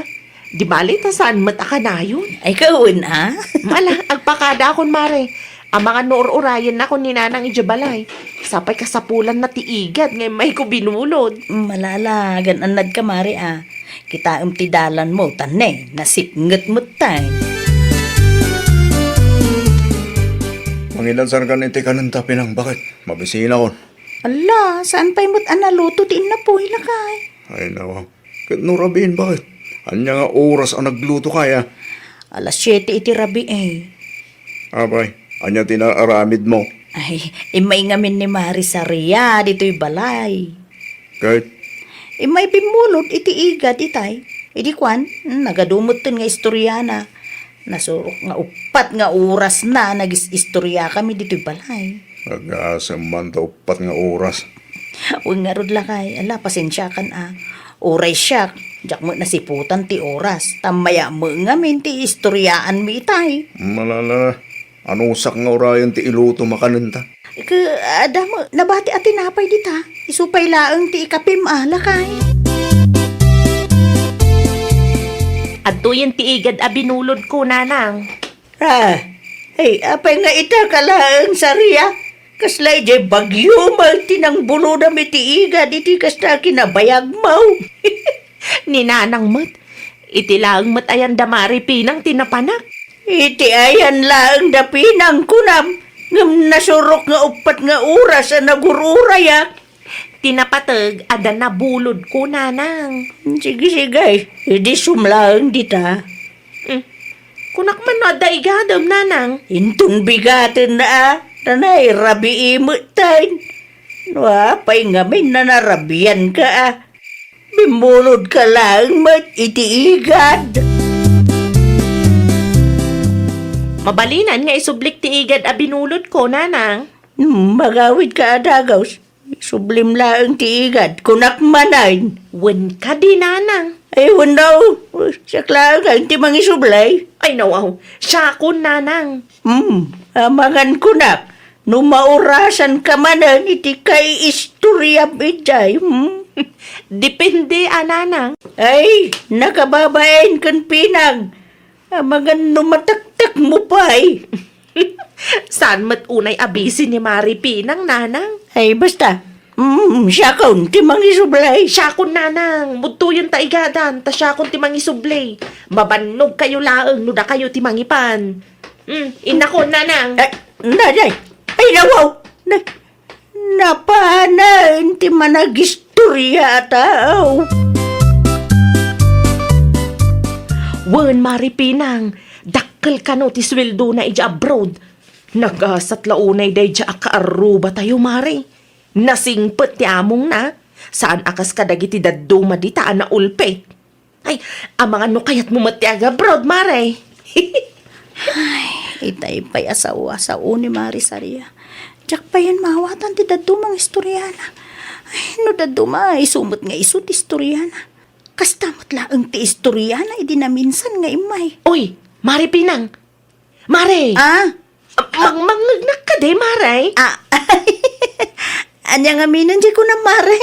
Di bale ta saan met a kanayon. Ay, kawen, a? Ala, agpakadaakon, Mare. Amangan no ur-urayennakon ni Nanang idiay balay. Sapay kasapulanna ti igad nga immayko binulod. Ala, ala, agan-annadka, Mare, a. Kitaem ti dalanmo, ta ne, nasipnget metten. Mangidansarkan iti kanenta, Pinang, baket? Mabisinakon. Ala, saan pay met a naluto ti innapuy, lakay? Ay, nawaw. Ket no rabiin, baket? Ania nga oras a nagluto kaya? Alas siete iti rabii. Apay, ania ti naaramidmo? Ay, immay ngamin ni Mare Saria ditoy balay. Ket? Immay bimmulod iti igad itay. Idi kuan, hmm, nagadu metten nga istoriana. Nasurok nga uppat nga orasna nagis-istoriakami ditoy balay. Agasem man ta uppat nga oras. Wen ngarud, lakay, ala, pasensiakan a. Uray siak, diak met nasiputan ti oras. Tammaya met ngamin ti istoriaanmi itay. Malala, anusak nga urayen ti iluto makanenta. Ke, adda met nabati a tinapay dita. Isu pay laeng ti ikapim a, lakay. Adtoyen ti igad a binulodko, Nanang. Ah, ay, apay nga ita ka laeng, Saria? Kasla idiay bagyo met ti nangbulodam iti igad iti kasta a kinabayagmo. Ni Nanang met, iti laeng met ayan da Mare Pinang ti napanak. Iti ayan laeng da Pinang kunam, ngem nasurok nga uppat nga oras a nagur-urayak. Ti napateg, adda nabulodko, Nanang. Sige, sige. Idi sumlaeng dita. Hmm. Kunak man no adda igadem, Nanang. Inton bigatenna a, nanay, rabii metten. No apay ngamin a narabianka a. Bimmulodka laeng met iti igad. Mabalinan nga isublik ti igad a binulodko, Nanang. Hmm, magawidka a dagaws. Isublim laeng ti igad, kunak manen. Wen kadi, Nanang. Ay, wenno, siak laeng ti mangisubli. Ay, nawaw, siakon, Nanang. Hmm, amangan kunak. No maurasanka manen iti kaiistoriam idiay, hmm? Depende a, nanang. Ay, nakababain ken Pinang. Amangan no mataktakmo pay. Saan met unay a busy ni Mari Pinang, nanang? Ay, basta. Mm, siakon ti mangisubli. Siakon, nanang. Mudtoyen ta igadan, ta siakon ti mangisubli. Mabannog kayo laeng no dakayo ti mangipan. Mm, innakon, nanang. Eh, naday. Ay, nawaw. Na, napanen ti managistoria a tao. Wen, Mari Pinang, dakkel kano ti sueldona idiay abroad. Nagasat la unay daydiay a kaarrubatayo, Mari. Nasingpet ti amongna. Saan a kas kadagiti dadduma dita a naulpit. Ay, amangan no kayatmo met ti agabroad, Mare. Ay, itay pay a sao a sao ni Mari Saria. Diak payen maawatan ti dadduma nga istoriana. Ay, no dadduma, isu met nga isu ti istoriana. Kasta met laeng ti istoriana idi naminsan nga immay. Uy, Mare Pinang, Mare! Ah? Mang-, mangngegnak kadi, Mare? Ah, ania ngamin diay kunam, Mare?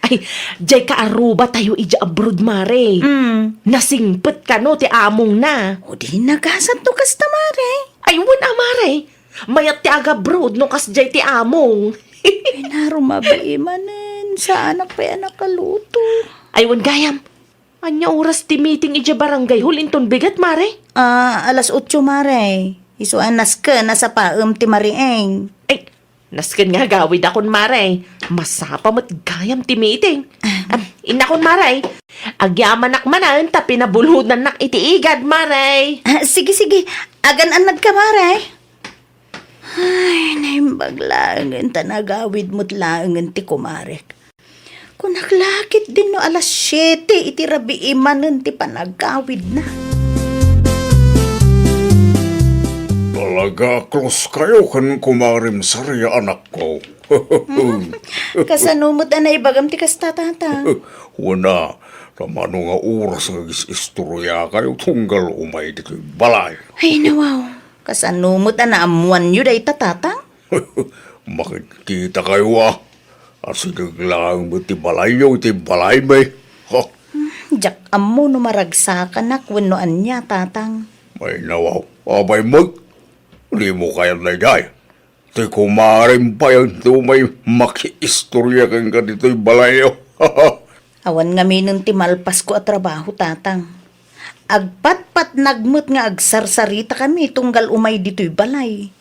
Ay, diay kaarrubatayo idiay abroad, Mare. Mm. Nasingpet kano ti amongna. O di nagasat no kasta, Mare. Ay, wen a, Mare. Mayat ti agabroad no kasdiay ti among. Ay, narumabi manen. Saanak pay a nakaluto. Ay, wen gayam. Ania oras ti meeting idiay barangay hall inton bigat, Mare? Ah, alas otso, Mare. Isu a nasken a sapaem ti mariing. Ay, nasken nga agawidakon, Mare. Masapa met gayam ti meeting. Ah. Ah, innakon, Mare. Agyamanak manen ta pinabulodannak iti igad, Mare. Ah, sige, sige. Agan-annadka, Mare. Ay, naimbag laengen ta nagawid met laengen ti kumarek. Kunak la ketdin no alas siete iti rabii manen ti panagawidna. Talaga a close kayo ken kumarem Saria, anakko. Hmm. Kasano met a naibagam ti kasta, Tatang? Wen a, ta mano nga oras nga agis-istoriakayo tunggal umay ditoy balay. Ay, nawaw. Kasano met a naammoanyo dayta, Tatang? Makitkitakayto a. Asideg laeng met ti balayyo iti balaymi. Ha? Hmm, diak ammo no maragsakanak wenno ania, Tatang. Ay, nawaw. Apay met? Dimo kayat daydiay? Ti kumarem pay ti umay makiistoria kenka ditoy balayyo. Awan ngaminen ti malpasko a trabaho, Tatang. Agpatpatnag met nga agsarsaritakami tunggal umay ditoy balay.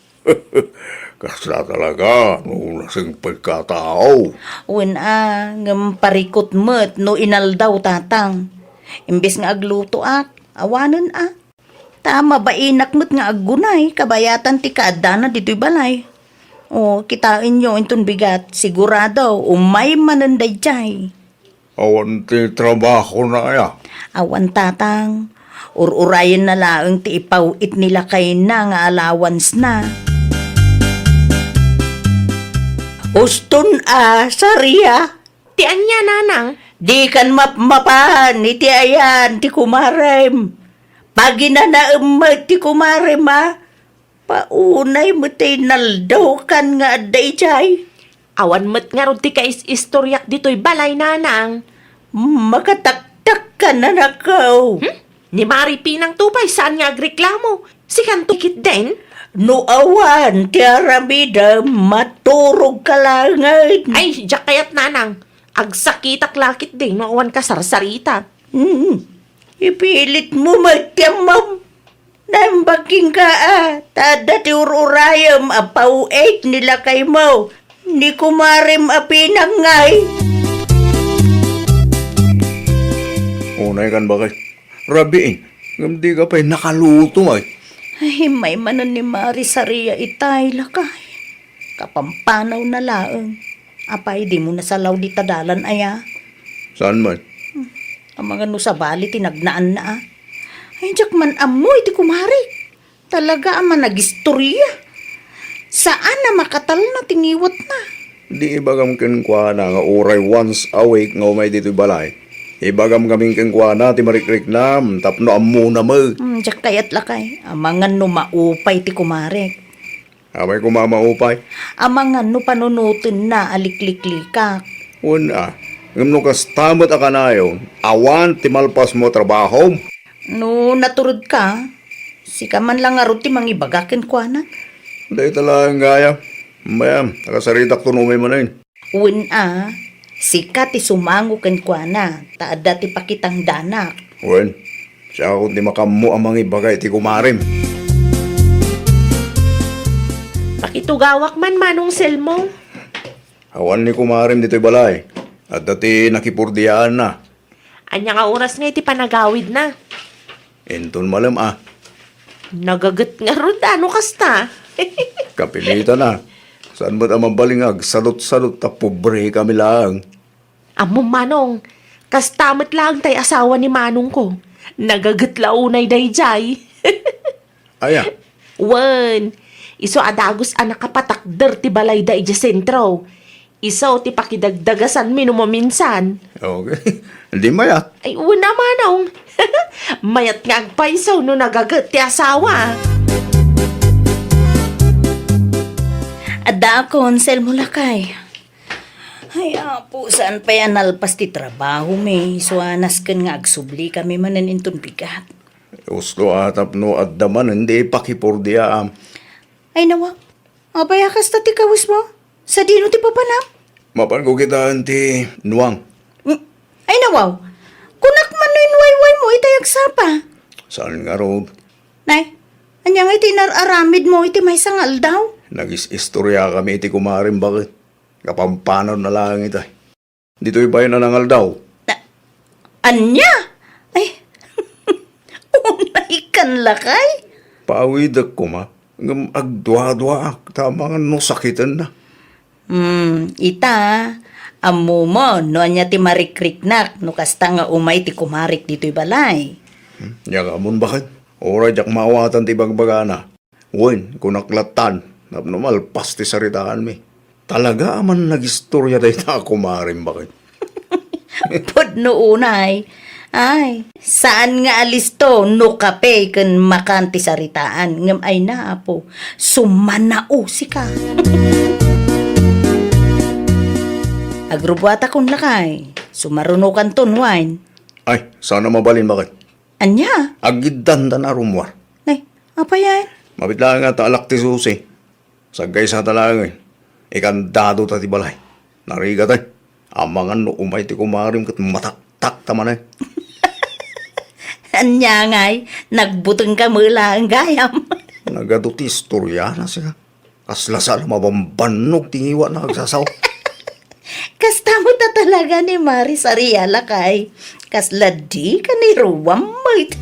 Kasta talaga no nasingpetka a tao. Wen a, ngem parikut met no inaldaw, Tatang. Imbes nga aglutoak, awanen a. Ta mabainak met nga aggunay kabayatan ti kaaddana ditoy balay. O, kitaenyo inton bigat, sigurado, umay manen daydiay. Awan ti trabahona aya? Awan, Tatang. Ur-urayenna laeng ti ipaw-it ni lakayna nga allowance-na. Uston a, Saria? Ti ania, Nanang? Dikan mapmapan iti ayan ti kumarem. Paginanaem met ti kumarem, a? Paunay met ti naldaw kan nga adda idiay. Awan met ngarud ti kais-istoriak ditoy balay, Nanang. Makataktakkan, anakko. Hmm? Ni Mari Pinang to pay saan nga agreklamo. Sikanto ketdin? No awan ti aramidem, maturogka laengen. Ay, diak kayat, Nanang. Agsakitak la ketdi no awan kasarsarita. Hmm. Ipilitmo met ti ammom. Naimbag kenka a, ta adda ti ur-urayem a paw-it ni lakaymo, ni kumarem a Pinang ngay. Unay kan bakay. Rabii, ngem dika pay nakaluto, ay. Ay, immay manen ni Mari Saria itay, lakay. Kapampanawna laeng. Apay, dimo nasalaw dita dalan aya? Saan man? Hmm, amangan no sabali ti nagnaanna, a. Ay, diak man ammo iti kumarek. Talaga a managistoria. Saan a makatalna ti ngiwatna. Di ibagam kenkuana nga uray once a week nga umay ditoy balay. Ibagam ngamin kenkuana ti marikriknam tapno ammona met. Hmm, diak kayat, lakay. Amangan no maupay ti kumarek. Apay koma a maupay? Amangan no panunotenna a likliklikak. Wen a, ngem no kasta met a kanayon, awan ti malpasmo a trabahom? No naturedka, sika man la ngarud ti mangibaga kenkuana. Dayta laeng gayam. Mayam, nakasaritakto no umay manen. Wen a, sika ti sumango kenkuana, ta adda ti pakitangdanak. Wen, siakon ti makaammo a mangibaga iti kumarem. Pakitugawak man, Manong Selmo. Awan ni kumarem ditoy balay. Adda ti nakipurdiaanna. Ania nga oras nga iti panagawidna? Inton malem a. Nagaget ngarud a no kasta. Kapilitan a. Saan met a mabalin nga agsadutsadut ta pobre kami laeng? Ammom, Manong, kasta met laeng tay asawa ni Manongko. Nagaget la unay daydiay. Aya? Wen, isu a dagus a nakapatakder ti balayda idiay sentro. Isu ti pakidagdagasanmi no maminsan. Okay. Di mayat. Ay, wen a, Manong. Mayat nga agpayso no nagaget ti asawa. Adda a konsel mo, lakay. Ay, Apo, saan pay a nalpas ti trabahomi. Isu a nasken nga agsubli kami manen inton bigat. Usto a tapno adda manen ti pakipurdiaam. Ay, nawaw. Apay a kasta ti kawesmo? Sadino ti papanam? Mapanko kitaen ti nuang. Mm. Ay, nawaw. Kunak man no inwaywaymo itay agsapa. Saan ngarud? Nay, ania nga iti inar-aramidmo iti maysa nga aldaw? Nagis-istoriakami iti kumarem, baket. Kapampanaw na laeng itay. Ditoy pay a nangaldaw. Na, ania? Ay, unaykan, lakay. Paawidek koma, ngem agduaduaak ta amangan no sakitenna. Hmm, ita, ammomon no ania ti marikriknak no kasta nga umay ti kumarek ditoy balay. Hmm, ania nga ammon, baket? Uray diak maawatan ti ibagbagana. Wen, kunak lattan, tapno malpas ti saritaanmi. Talaga a man nagistorya dayta a kumarem, baket. Pudno unay. Ay, saan nga alisto no kape ken makan ti saritaan, ngem ay na, Apo, sumanausika. Agrubbuatakon, lakay. Sumarunokanton, wen. Ay, saan a mabalin, baket. Ania? Agiddanta a rummuar. Nay, apay a? Mabiit laeng nga ta alak ti susi. Sagkaysa ta laengen. Ikandado ta ti balay. Narigat, ay. Amangan no umay ti kumarem ket mataktak ta manen. Ania ngay, nagbutengka met laeng gayam. Nagadu ti istoriana, sika. Kasla saan a mabambannog ti ngiwatna nga agsasao. Kasta met a talaga ni Mari Saria, lakay. Kasla dika ni ruam met.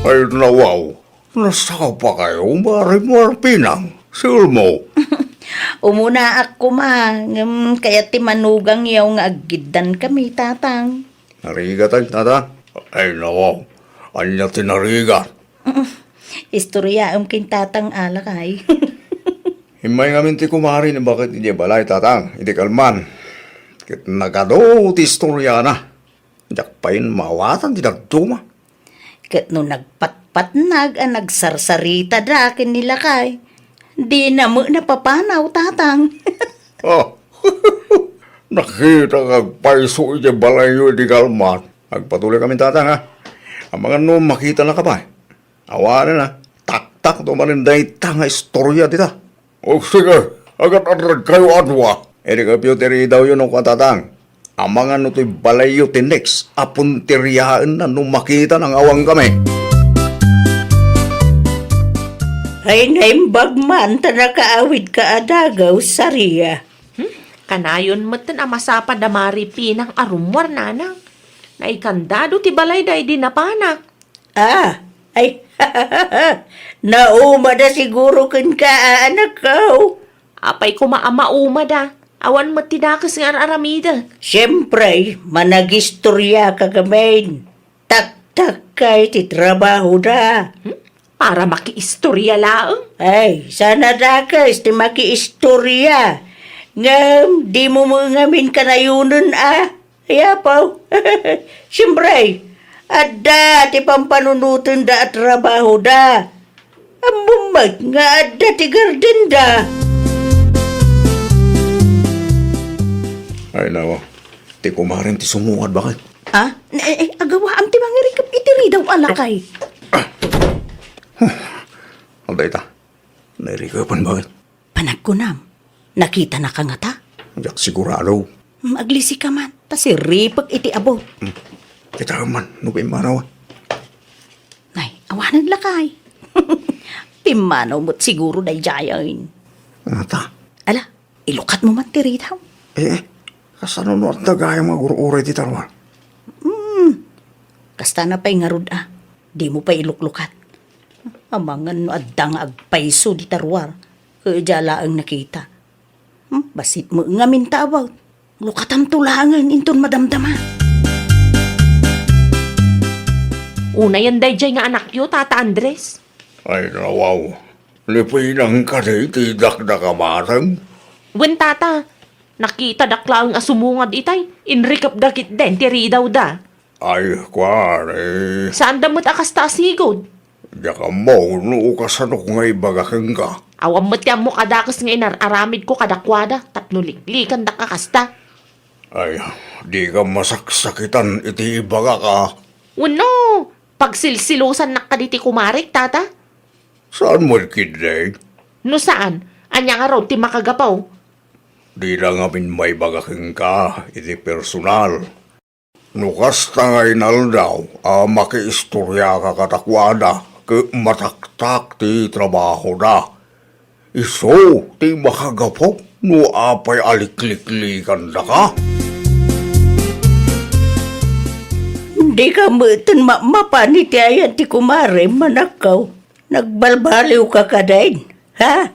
Ay, nawaw. Nasapa kayo, Mari Marpinang? Siulmo. Umunaak koma, ngem kayat ti manugang yaw nga aggiddan kami, Tatang. Narigat, ay, Tatang? Ay, nawaw. Ania ti narigat? Istoryaem ken Tatang, lakay. Immay ngamin ti kumare ni baket idiay balay, Tatang, iti kalman. Ket nagadu ti istoriana. Diak pay maawatan ti dadduma. Ket no nagpatpatnag a nagsarsaritada ken ni lakay, dina met napapanaw, Tatang. Oh. Nakita nga agpayso iti balayyo iti kalman. Agpatuloy kami, Tatang, ha? Amangan no makitanaka pay. Awanen, ha? Taktakto manen dayta nga istorya dita. O, sige, agat-adragkayo a dua. Idi kapyo ti ridawyo no kua, Tatang. Amangan no toy balayyo ti next a punteriaenna no makitana nga awan kami. Ay, naimbag man ta nakaawidka a dagaw, Saria. Hmm? Kanayon metten a masapa da Mari Pinang a rummuar, Nanang. Naikandado ti balayda idi napanak. Ah, ay, naumada siguro kenka a anakko. Apay koma a maumada? Awan met ti dakes nga ar-aramidek. Siempre, managistoriaka ngamin. Taktakkay ti trabahoda. Hmm? Para makiistorya laeng? Ay, saan a dakes ti makiistorya. Ngem, dimo met ngamin kanayonen a. Ay, Apo. Siempre, adda ti pampanunotenda a trabahoda. Ammom met nga adda ti gardenda. Ay, nawa. Ti kumaren ti sumungad, bakit? Ah? Eh, eh, agawaam ti mangirikep iti ridaw a lakay. Adda ita. Nairikepan, bakit? Panagkunam, nakitanaka ngata? Diak sigurado. Hmm, aglisika man, ta siripek iti abut. Hmm. Kita man, no pimmanaw. Nay, awanen lakay. Pimmanaw met siguro daydiayen. Ngata? Ala, ilukatmo man ti ridaw. Eh, eh, kasano no adda gayam nga agur-uray ti tarwa? Hmm, kastana pay ngarud a, dimo pay iluklukat. Amangan no adda nga agpayso di tarwar, ket dia laeng nakita. Hmm, bassit met ngamin ta abut. Lukatamto laengen inton madamdama. Unayen daydiay nga anakyo, Tata Andres. Ay, nawaw. Lipinang kadi ti dakdakamatem? Wen, Tata. Nakitadak laeng a sumungad itay. Inrikepda ketdin ti ridawda. Ay, kuan, eh. Saanda met a kasta a sigud? Diak ammo no kasano nga ibaga kenka. Awan met ti ammok a dakes nga inar-aramidko kadakuada tapno liklikandak a kasta. Ay, dika masaksakitan iti ibagak a. Wenno, pagsilsilusannak kadi ti kumarek, Tata? Saan met ketdi? No saan, ania ngarud ti makagapu? Dina ngamin maibaga kenka iti personal. No kasta nga inaldaw a makiistoriaka kadakuada ket mataktak ti trabahoda, isu ti makagapu no apay a likliklikandaka. Dika metten mamapan iti ayan ti kumarem, anakko. Nagbalbaliwka kadin, ha?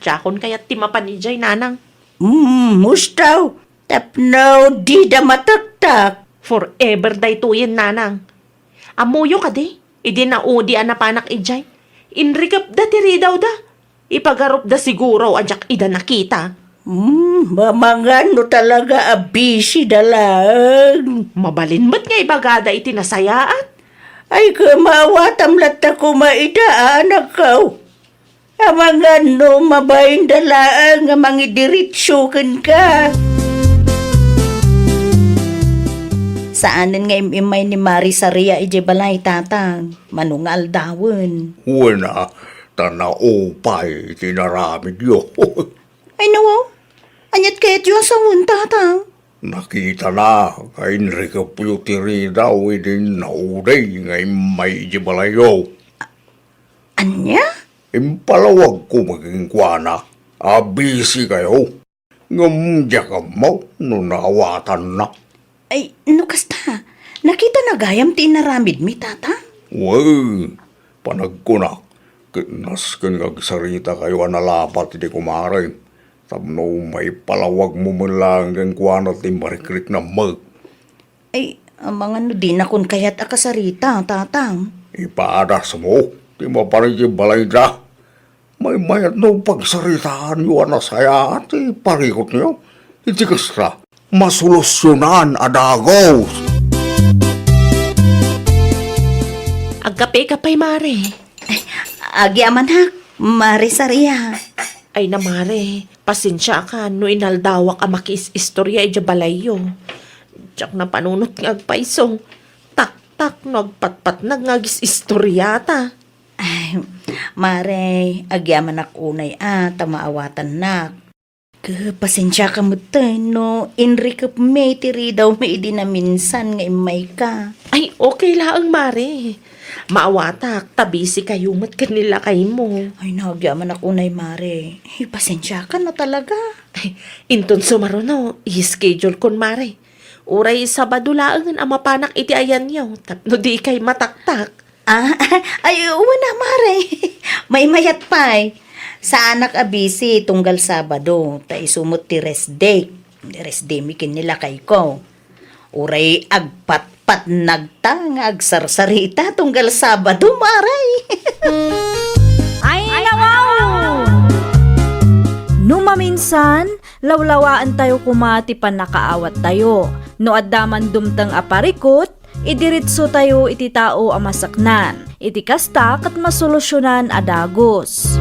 Diakon kayat ti mapan idiay, nanang. Hmm, mustaw. Tapno dida mataktak. Forever daytoyen, nanang. Ammoyo kadi, idi naudi a napanak idiay, inrikepda ti ridawda. Ipagarupda siguro a diak ida nakita. Hmm, mamangan no talaga a busy da laeng. Mabalin met nga ibagada iti nasayaat. Ay, kemaawatam latta koma ida, anakko. Amangan no mabain da laeng nga mangidiretso kenka. Saanen nga im-immay ni Mari Saria idiay balay, Tatang. Mano nga aldawen. Wen a, ta naupay ti inaramidyo. Ay, nawaw. Aniat kayatyo a sawen, Tatang? Nakitana nga inrikepyo ti ridaw idi naudi nga immay idiay balayyo. Ania? Impalawagko met kenkuana a busy kayo. Ngem diak ammo no naawatanna. Ay, no kasta, nakitana gayam ti inaramidmi, Tata? Wen, panagkunak, ket nasken nga agsarita kayo a nalapat iti kumarem, tapno maipalawagmo met laeng kenkuana ti marikriknam met. Ay, amangan no dinakon kayat a kasarita, Tatang. Ipadasmo ti mapan iti balayda. Maymayat no pagsaritaanyo a nasayaat ti parikutyo. Iti kasta, masolusyonan a dagus. Agkapeka pay, Mare. Ay, agyamanak, Mare Saria. Ay na, Mare, pasensiakan no inaldawak a makiis-istorya idiay balayyo. Diak napanunot nga agpayso. Taktak no agpatpatnag nga agis-istoriata. Ay, Mare, agyamanak unay a ta maawatannak. Ke, pasensiaka metten no inrikepmi ti ridawmi idi naminsan nga immayka. Ay, okay laeng, Mare. Maawatak ta busy kayo met ken ni lakaymo. Ay, nagyamanak unay, Mare. Ay, pasensiaka na talaga. Ay, inton sumaruno, i-schedule kon, Mare. Uray Sabado laengen a mapanak iti ayanyo tapno dikay mataktak. Ah, ay, wen a, Mare. Maymayat pay. Saanak a busy tunggal Sabado, ta isu met ti rest day. Rest day mi ken ni lakayko. Uray agpatpatnagta nga agsarsarita tunggal Sabado, Mare. Ay, nawaw! No maminsan, lawlawaentayo koma ti pannakaawattayo. No adda man dumteng a parikut, idiretsotayo iti tao a masaknan. Iti kasta, ket masolusyonan a dagus.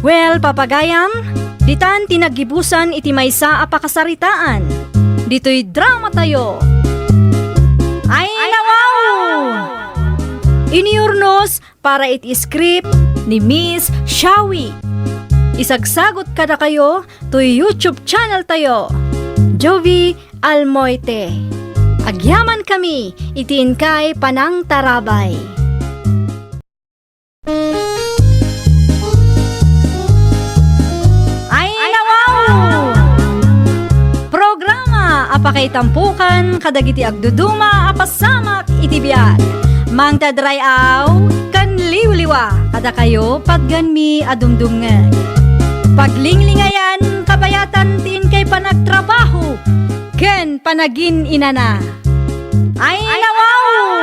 Well, papagayam, ditan ti naggibusan iti maysa a pakasaritaan. Ditoy dramatayo. Ay, nawaw! Inurnos para iti script ni Miss Shawi. Isagsagot kadakayo toy YouTube channel tayo, Jovie Almoite. Agyamankami iti inkay panangtarabay. Ay, nawaw! Programa a pakaitampukan kadagiti agduduma a pasamak iti biag. Mangted ray-aw ken liwliwa kadakayo patgenmi a dumdumngeg. Paglinglingayan, kabayatan ti inkay panagtrabaho ken panagin-inana. Ay, nawaw!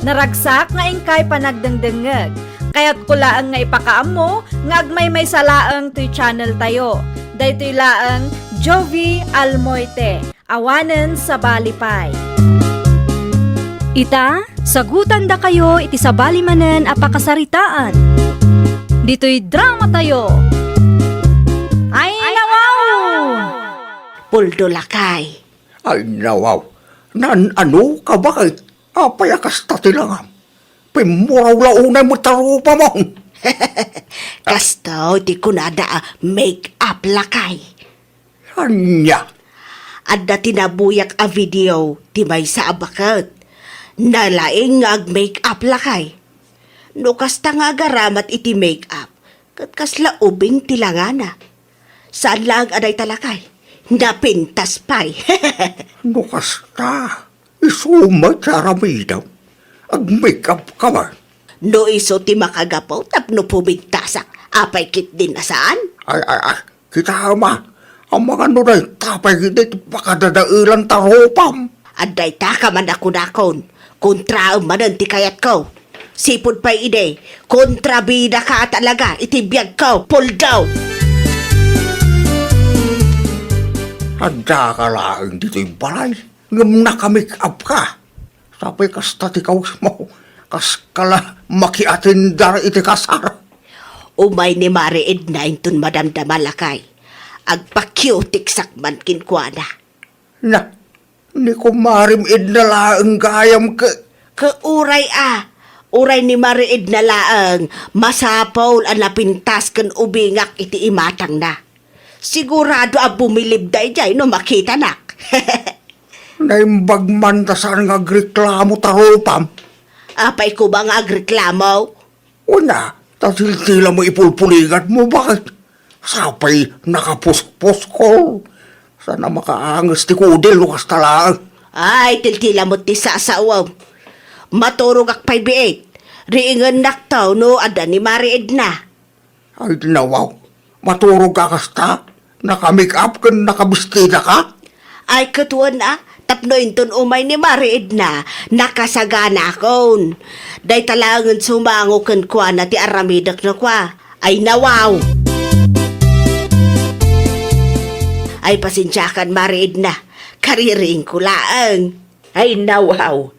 Naragsak nga inkay panagdengdengngeg. Kayatko laeng nga ipakaammo nga agmaymaysa laeng toy channel tayo. Daytoy laeng Jovie Almoite, awanen sabali pay. Ita, sagutandakayo iti sabali manen a pakasaritaan. Ditoy dramatayo. Ay, nawaw! Puldo, lakay. Ay, nawaw. Naan-ano ka, baket? Apay a kasta ti langam? Pimmuraw la unay met a rupam. Kasto ti kunada a make-up, lakay. Ania? Adda ti nabuyak a video ti maysa a baket. Nalaing nga ag-make-up, lakay. No kasta nga agaramat iti make-up, ket kasla ubing ti langana. Saan laeng a dayta, lakay. Napintas pay. No kasta, isu met ti aramidem. Ag-make-up ka man. No isu ti makagapu tapno pumintasak, apay ketdin a saan? Ay, ay, ay, kitaem a. Amangan no dayta pay ketdi ti pakadadaelan ta rupam. Adda dayta ka man a kunakon. Kontraem manen ti kayatko. Sipud pay idi, kontrabida ka a talaga iti biagko, Puldo! Adda ka laeng ditoy balay, ngem naka-make-up ka. Sapay kasta ti kawismo, kaska la makiatindar iti kasar. Umay ni Mare Edna inton madamdama, lakay. Agpa-cutex-ak man kenkuana. Na, ni kumarem Edna laeng gayam ke-, ke uray a, uray ni Mare Edna laeng, masapul a napintas ken ubingak iti imatangna. Sigurado a bumilib daydiay no makitanak. Naimbag man ta saan nga agreklamo ta rupam. Apay koma nga agreklamo? Una, ta tiltila mo ipulpulingan mo, baket? Sapay nakapuspos ko. Saan a makaanges ti kudil no kasta laeng. Ay, tiltila mo ti sasawem. Maturogak pay biit. Riingennak to no adda ni Mare Edna. Ay, nawaw. Maturog ka kasta? Naka-make-up ken nakabestida ka? Ay, ket wen a, tapno inton umay ni Mare Edna, nakasaganakon. Dayta laengen sumango kenkuana ti aramidek no kua. Ay, nawaw! Ay, pasensiakan, Mare Edna. Kaririingko laeng. Ay, nawaw!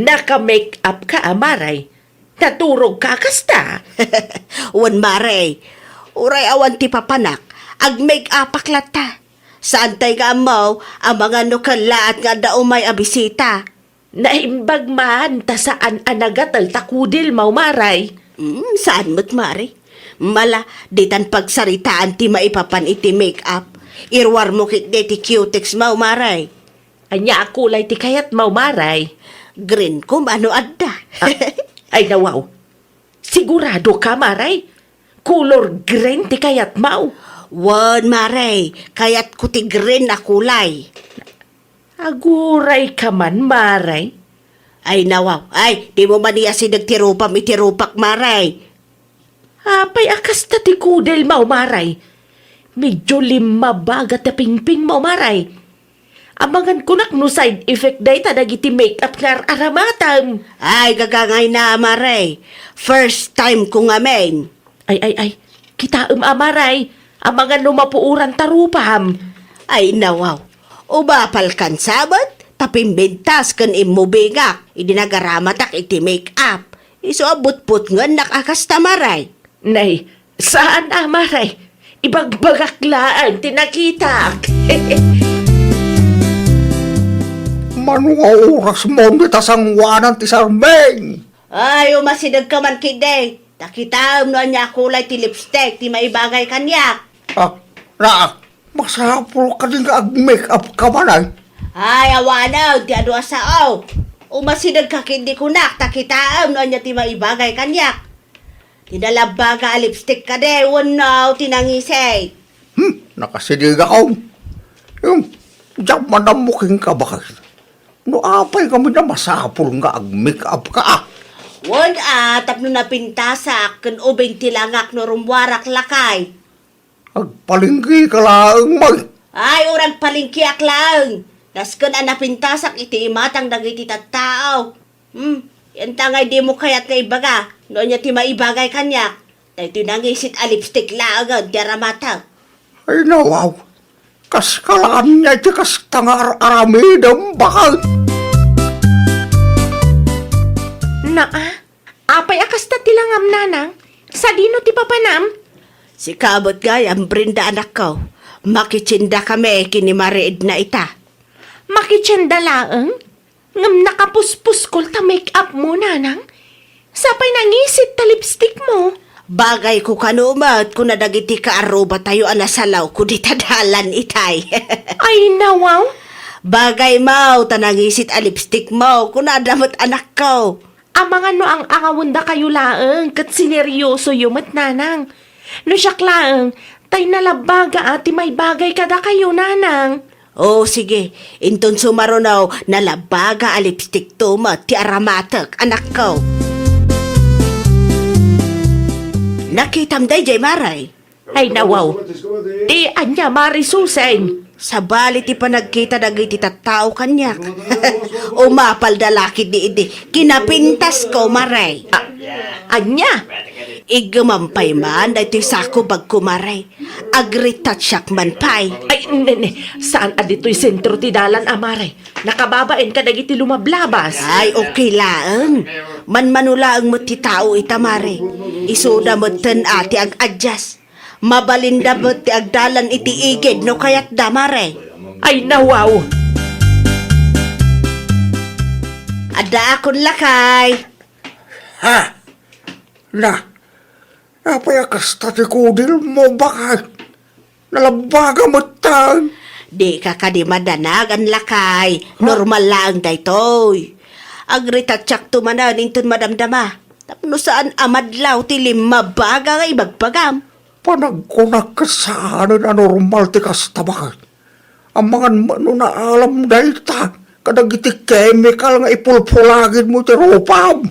Naka-make-up ka a, Mare? Naturog ka kasta? Wen, Mare. Uray awan ti papanak, ag-make-upak latta. Saantay nga ammo, amangan no kellaat nga adda umay a bisita. Naimbag man ta saan a nagatel ta kudilmo, Mare. Mm, saan met, Mare. Mala, ditan pagsaritaan ti maipapan iti make-up. Iruarmo ketdi ti cutex-mo, Mare. Ania a kulay ti kayatmo, Mare? Green koma no adda. Ah, ay, nawaw. Sigurado ka, Mare? Color green ti kayatmo? Wen, Mare. Kayatko ti green a kulay. Aguray ka man, Mare. Ay, nawaw. Ay, dimo man iyasideg ti rupam iti rupak, Mare. Apay a kasta ti kudilmo, Mare? Medyo limmabaga ti pingpingmo, Mare. Amangan kunak no side effect dayta dagiti make-up nga ar-aramatem. Ay, gagangayna, Mare. First time ko ngamin. Ay, ay, ay. Kitaem a, Mare. Amangan no mapuoran ta rupam. Ay, nawaw. Umapalkan sabet, ta pimbintas ken immubingak, idi nagaramatak iti make-up. Isu a butbutngennak a kasta, Maray. Nay, saan a, Maray. Ibagbagak laeng ti nakitak. Mano nga oras mo dita sanguanan ti sarming? Ay, umasidegka man ketdi. Ta kitaem no ania a kulay ti lipstick ti maibagay kaniak. Ah, na, masapul kadi nga ag-make up ka man ay? Ay, awanen ti adu a sao. Umasidegka ketdi kunak, ta kitaem no ania ti maibagay kaniak. Ti nalabbaga a lipstick kadi wenno ti nangisit? Hmm, nakasidegakon. Yung, diak man ammo kenka, baket. No apay ngamin a masapul nga ag-make up ka, ah? Wen a, tapno napintasak ken ubing ti langak no rummuarak, lakay. Agpalengke ka laeng, May. Ay, uray agpalengkeak laeng. Nasken a napintasak iti imatang dagiti tattao. Hmm, ania ngay dimo kayat nga ibaga no ania ti maibagay kaniak? Daytoy nangisit a lipstick laengen ti aramatek. Ay, nawaw. Kas kalaan niya iti kasta nga ar-aramidem, baket. Naa, apay a kasta ti langam, nanang? Sadino ti papanam? Sika met gayam, Brenda, anakko. Makitienda kami ken ni Mare Edna ita. Makitienda laeng? Ngem nakapuspuskol ta make-up mo, nanang? Sapay nangisit ta lipstick mo. Bagayko kano met, kuna dagiti kaarrubatayo a nasalawko dita dalan itay. Ay, nawaw. Bagaymo ta nangisit a lipstick mo, kunada met, anakko. Amangan no ang-angawendakayo laeng ket sineryosoyo met, nanang. No siak laeng, tay nalabbaga a ti maibagay kadakayo, nanang. O, sige. Inton sumaruno, nalabbaga a lipstickto met ti aramatek, anakko. Nakitam daydiay, Mare? Ay, nawaw. Ti ania, Mare Suseng? Sabali ti panagkita dagiti tattao kaniak. Umapalda la ketdi idi kinapintasko, Mare. Ah, ania? Iggemam pay man daytoy sako bagko, Mare. Agretouchak man pay. Ay, ne, ne. Saan a ditoy sentro ti dalan a, Mare? Nakababain kadagiti lumablabas. Ay, okay laeng. Manmano laeng met ti tao ita, Mare. Isuda metten a ti ag-adjust. Mabalinda met ti agdalan iti igid no kayatda, Mare. Ay, nawaw. Addaakon, lakay. Ha? Na, apay a kasta ti kudilmo, baket? Nalabbaga metten. Dika kadi madanagan, lakay. Ha? Normal laeng daytoy. Agretouchakto manen inton madamdama. Tapno saan a madlaw ti limmabaga nga ibagbagam. Panagkunak ket saanen a normal ti kasta, baket. Amangan met no naalam dayta kadagiti chemical nga ipulpulagidmo iti rupam.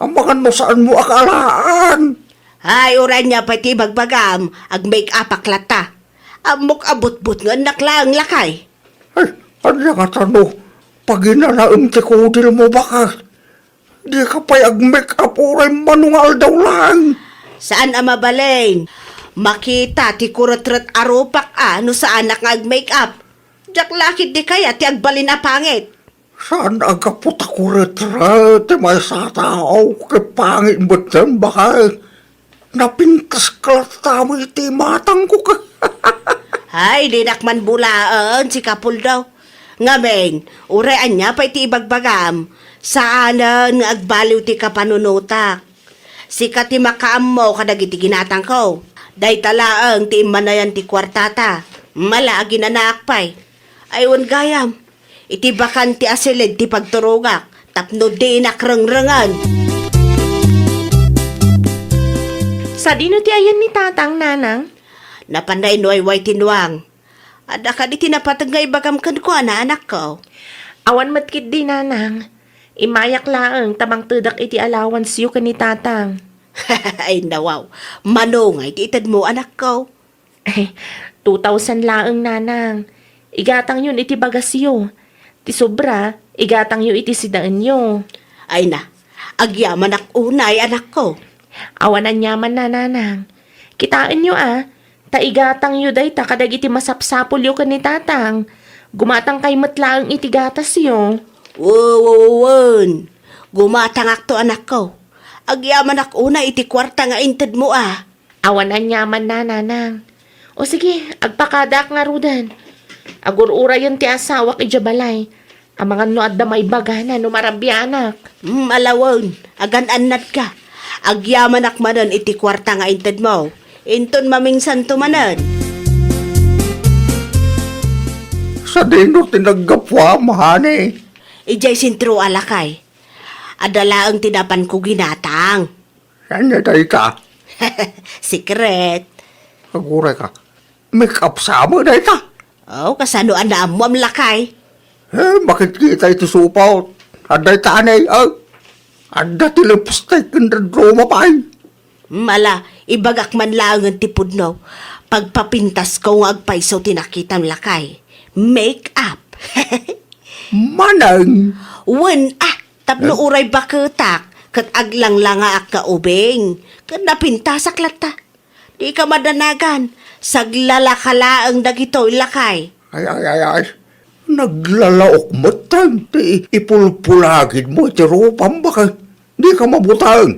Amangan no saanmo a kaalaan. Ay, uray ania pay ti ibagbagam, ag-make-upak latta. Ammok a butbutngennak laeng, lakay. Ay, ania ngata no paginanaem ti kudilmo, baket? Dika pay ag-make-up uray mano nga aldaw laeng. Saan a mabalin. Makita ti kuretret a rupak a no saanak nga ag-make-up. Diak la ketdi kayat ti agbalin a pangit. Saan a gapu ta kuretret ti maysa a tao ket pangit metten, baket. Napintas ka latta met iti imatangko ket. Ay, dinak man bulaen, sika Puldo. Ngamin, uray ania pay ti ibagbagam, saanen nga agbaliw ti kapanunotak. Sika ti makaammo kadagiti ginatangko. Dayta laeng ti immanayan ti kuartata. Mala, aginanaak pay. Ay, wen gayam, iti bakante a silid ti pagturogak tapno dinak rengrengen. Sadino ti ayan ni Tatang, Nanang? Napan nainwayway ti nuang. Adda kadi ti napateg nga ibagam kenkuana, anakko? Awan met ketdi, Nanang. Immayak laeng ta mangtedak iti allowance-yo ken ni Tatang. Ay, nawaw. Mano nga iti itedmo, anakko? Two thousand laeng, Nanang. Igatangyon iti bagasyo. Ti sobra, igatangyo iti sidaenyo. Ay na, agyamanak unay, anakko. Awan aniaman, Nanang. Kitaenyo a, Ta igatangyo dayta kadagiti masapsapulyo ken ni Tatang. Gumatangkay met laeng iti gatasyo. Wen, wen, wen. Gumatangakto, anakko. Agyamanak unay iti kuarta nga intedmo a. Awan aniamanna, nanang. O sige, agpakadaak ngaruden. Agur-urayen ti asawak idiay balay. Amangan no adda maibagana no marabianak. Hmm, ala wen, agan-annadka. Agyamanak manen iti kuarta nga intedmo. Inton mamingsanto manen. Sadino ti naggapuam, honey? Idiay sentro a, lakay. Adda laeng ti napanko ginatang. Ania dayta? Secret. Agurayka. Make up sa met dayta? Oh, kasano a naammoam, lakay? Eh, makitkita iti supot. Adda ita, anay, oh. Adda ti lipstick ken dadduma pay. Mala, ibagak man laengen ti pudno. Pagpapintasko nga agpayso ti nakitam, lakay. Make up. Manang. Wen, ah, tapno Eh? uray baketak, ket aglanglangaak nga ubing, ket napintasak latta. Dika madanagan, saglalaka laeng dagitoy, lakay. Ay, ay, ay, ay. Naglalaok met ti ipulpulagidmo iti rupam, baket. Dika mabuteng.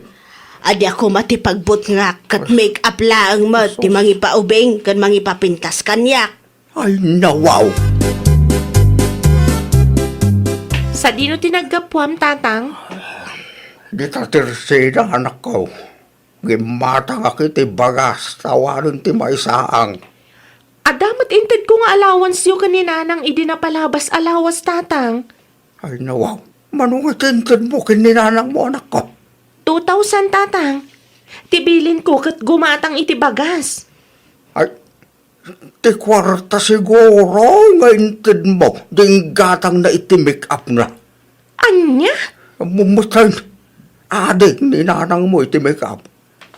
Adi a koma ti pagbutngak ket make up laeng met ti Sus. Mangipaubing ken mangipapintas kaniak. Ay, nawaw! Sadino ti naggapuam, Tatang? Dita ti resena, anakko. Gimmatangak iti bagas, ta awanen ti maisaang. Adda met intedko nga allowance-yo ken ni Nanang idi napalabas a lawas, Tatang. Ay, nawaw. Mano nga ti intedmo ken ni Nanangmo, anakko? Two thousand, Tatang. Ti bilinko ket gumatang iti bagas. Ay, ti kuarta siguro nga intedmo, di inggatangna iti make-up-na. Ania? Mumutay. Adi ni Nanangmo iti make-up.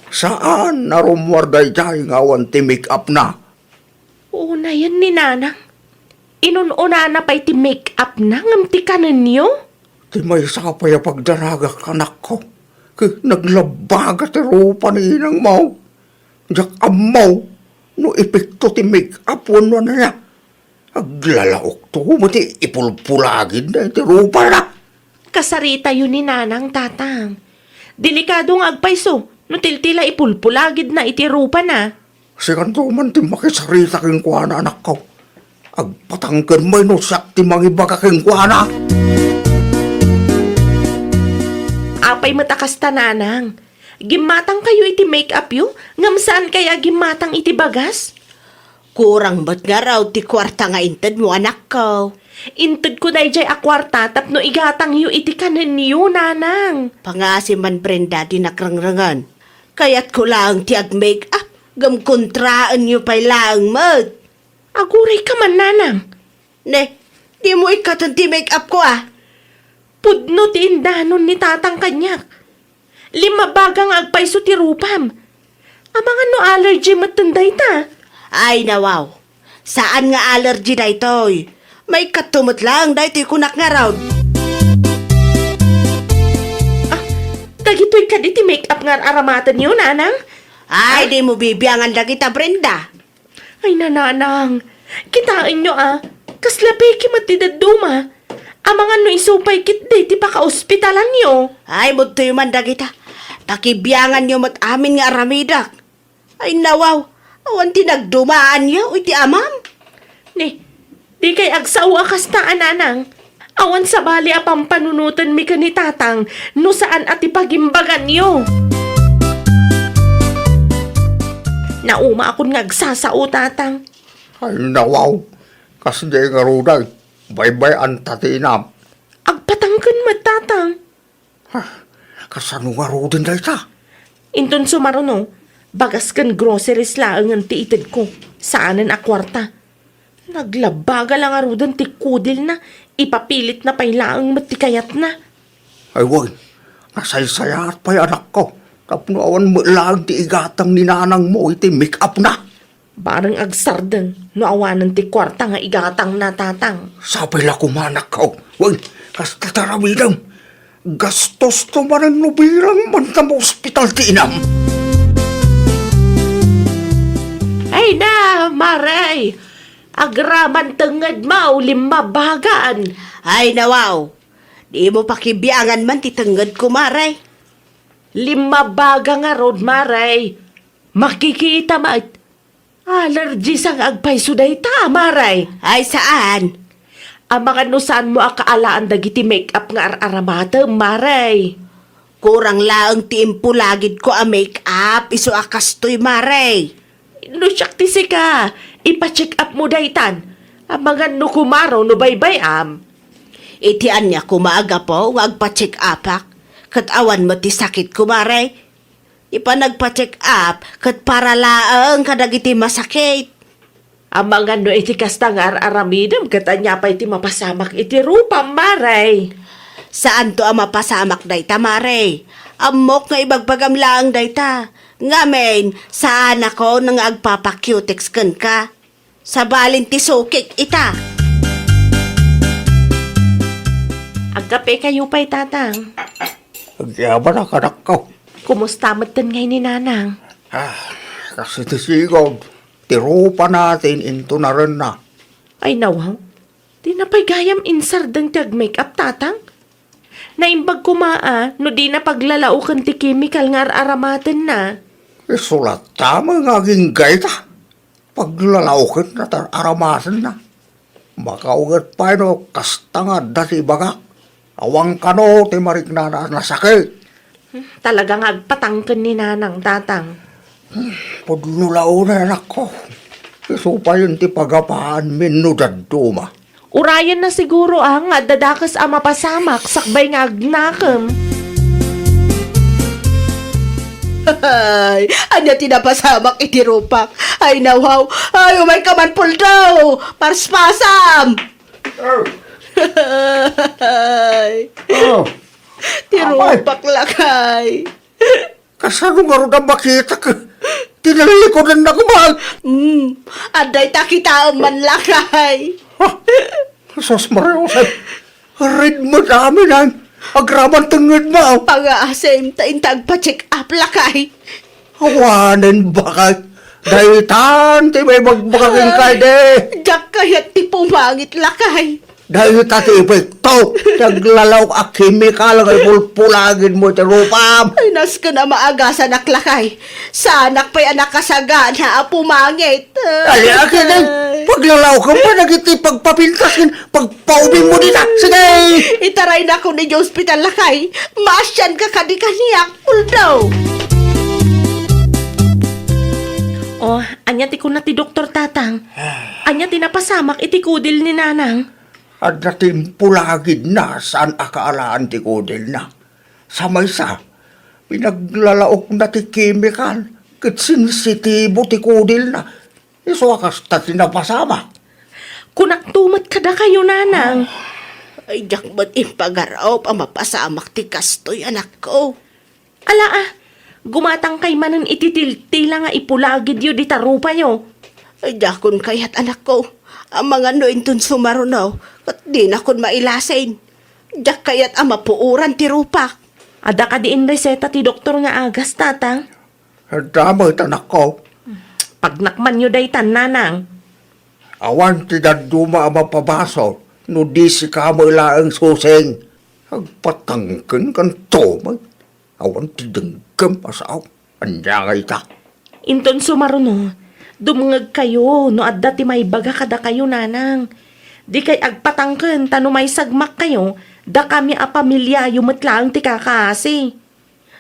Saan a rummuar daydiay nga awan ti make-up-na. Unayen ni Nanang. Inun-unana pay ti make-up-na ngem ti kanenyo? Ti maysa pay a pagdanagak, anakko. Ket naglabbaga ti rupa ni inangmo. Diak ammo no epekto ti make-up wenno ania. Aglalaokto met ti ipulpulagidna iti rupana. Kasaritayo ni Nanang, Tatang. Delikado nga agpayso no tiltila ipulpulagidna iti rupana. Sikanto man ti makisarita kenkuana, anakko. Agpatangken met no siak ti mangibaga kenkuana. Apay met a kasta, Nanang? Gimmatangkayo iti make-up-yo, ngem saankay a gimmatang iti bagas? Kurang met ngarud ti kuarta nga intedmo, anakko. Intedko daydiay a kuarta tapno igatangyo iti kanenyo, Nanang. Pangngaasim man, Brenda, dinak rengrengen. Kayatko laeng ti ag-make-up, ngem kontraenyo pay laeng met. Agurayka man, Nanang. Ne, dimo ikkaten ti make-upko, a? Pudno ti indanon ni Tatang kaniak. Limmabaga nga agpayso ti rupam. Amangan no allergy metten dayta. Ay, nawaw. Saan nga allergy daytoy. Maikkato met laeng daytoy kunak ngarud. Ah, dagitoy kadi ti make-up nga ar-aramatenyo, Nanang? Ay, ah? Dimo bibiangan dagita, Brenda. Ay, Nanang, kitaenyo a, kasla peke met ti dadduma. Amangan no isu pay ketdi ti pakaospitalanyo. Ay, mudtoyo man dagita. Pakibianganyo met amin nga aramidek. Ay, nawaw, awan ti nagdumaanyo iti amam? Ne, dikay agsao a kasta a, Nanang. Awan sabali a pampanunotenmi ken ni Tatang no saan a ti pagimbaganyo. Naumaakon nga agsasao, Tatang. Ay, nawaw. Kasdiay ngaruden. Baybay-anta ti inam. Agpatangken met, Tatang. Ha? Kasano ngaruden dayta? Inton sumaruno, bagas ken groceries laengen ti itedko. Saanen a kuarta. Naglabbaga la ngaruden ti kudilna, ipapilitna pay laeng met ti kayatna. Ay wen, nasaysayaat pay, anakko, tapno awan met laeng ti igatang ni nanangmo iti make-upna. Bareng agsardeng no awanen ti kuarta nga igatangna, Tatang. Sapay la koma, anakko. Wen, kasta ti aramidem. Gastosto manen no bilang man ta maospital ti inam. Ay, Ay na, Mare! Agraman tengngedmo, limmabagan! Ay, nawaw! Dimo pakibiangan man ti tengngedko, Mare. Limmabaga ngarud, Mare. Makikita met. Allergy sa nga agpayso dayta, Mare. Ay, saan? Amangan no saanmo a kaalaan dagiti make-up nga ar-aramatem, Mare. Kurang laeng ti impulagidko a make-up, isu a kastoy, Mare. No siak ti sika, ipa-check up mo daytan. Amangan no kumaro no baybay-am. Iti ania koma a gapu nga agpa-check upak, ket awan met ti sakitko, Mare. Ti panagpa-check up ket para laeng kadagiti masakit. Amangan no iti kasta nga ar-aramidem ket ania pay ti mapasamak iti rupam, Mare? Saanto a mapasamak dayta, Mare. Ammok nga ibagbagam laeng dayta. Ngamin, saanakon nga agpapa-cutex kenka. Sabalin ti sukik ita. Agkapekayo pay, Tatang. Agyamanak, anakko. Kumusta metten ngay ni Nanang? Ah, kas iti sigud, ti rupana ti in-intunarenna. Ay, nawaw. Dina pay gayam insardeng ti agmake-up, Tatang? Naimbag koma a no dina paglalaoken ti chemical nga ar-aramatenna. Isu latta met nga agingga ita. Paglalaokenna ti ar-aramatenna. Makauget pay no kasta nga adda ti ibagak. Awan kano ti mariknana a nasakit. Hmm, talaga nga agpatangken ni Nanang, Tatang. Hmm, pudno la unay, anakko. Isu payen ti pagapaanmi no dadduma. Urayenna siguro a nga adda dakes a mapasamak sakbay nga agnakem. Ay, ania ti napasamak iti rupak? Ay, nawaw. Ay, umayka man, Puldo! Paspasam! Oh. Ay. Oh. Ti Apay. Rupak, lakay. Kasano ngarud a makitak? Tinalikudan na kuman. Hmm. Adda ita kitaem man, lakay. Ha? Sus, Maria Jose. Red mo namin, ay. Agraman tengnged mo. Pangaasim, ta inta agpa-check up, lakay. Awanen bakay. Daytan ti maibagbagak kenka idi. Diak kayat ti pumangit, lakay. Dayta ti epekto ti aglalaok a kemikal nga ipulpulagidmo iti rupam. Ay, nasken a maagasanak, lakay. Saanak pay a nakasagana a pumangit. Ay, akin ay, paglalaokem pa dagiti pagpapintas ken pagpaubingmo dita. Sige! Itaraynakon idiay ospital, lakay. Maasianka kadi kaniak. Puldo! Oh, ania ti kuna ti doktor, Tatang? Ania ti napasamak iti kudil ni Nanang? Adda ti impulagidna saan a kaalaan ti kudilna. Sa maysa, pinaglalaokna ti kemikal ket sensitibo ti kudilna. Isu a kasta ti napasamak. Kunakto met kadakayo, Nanang. Ay, diak met impagarop a mapasamak ti kastoy, anakko. Ala a, gumatangkay manen iti tiltila nga ipulagidyo dita rupayo. Ay, diakon kayat, anakko. Amangan no inton sumaruno, ket dinakon mailasin. Diak kayat a mapuoran ti rupak. Adda kadi inreseta ti doktor nga agas, Tatang? Adda met, anakko. Pagnakmanyo daytan, Nanang. Awan ti dadduma a mapabasol no di sika met laeng, Susing. Agpatangken kanto met. Awan ti denggem a sao. Ania nga ita? Inton sumaruno, dumngegkayo no adda ti maibaga kadakayo, Nanang. Dikay agpatangken ta no maisagmakkayo, dakami a pamiliayo met laeng ti kakaasi.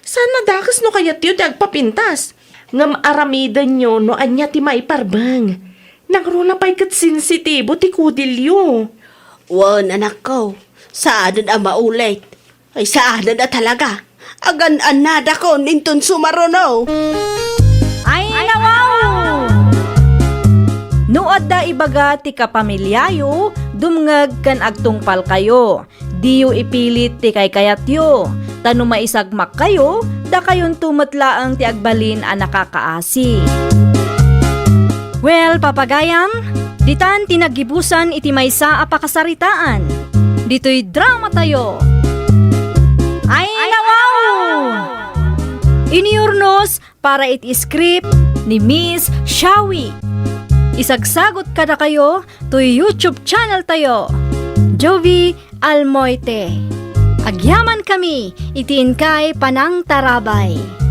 Saan a dakes no kayatyo ti agpapintas. Ngem aramidenyo no ania ti maiparbeng. Nangruna pay ket sensitibo ti kudilyo. Wen, anakko, saanen a maulit. Ay, saanen a talaga. Agan-annadakon inton sumaruno. Ay, nawaw! No adda ibaga ti kapamiliayo, dumngeg ken agtungpalkayo. Diyo ipilit ti kaykayatyo, ta no maisagmakkayo, dakayonto met laeng ti agbalin a nakakaasi. Well, papagayam, ditan ti naggibusan iti maysa a pakasaritaan. Ditoy dramatayo. Ay, nawaw! Inurnos para iti script ni Miss Shawi. Isagsagut kadakayo toy YouTube channel tayo, Jovie Almoite. Agyamankami iti inkay panangtarabay.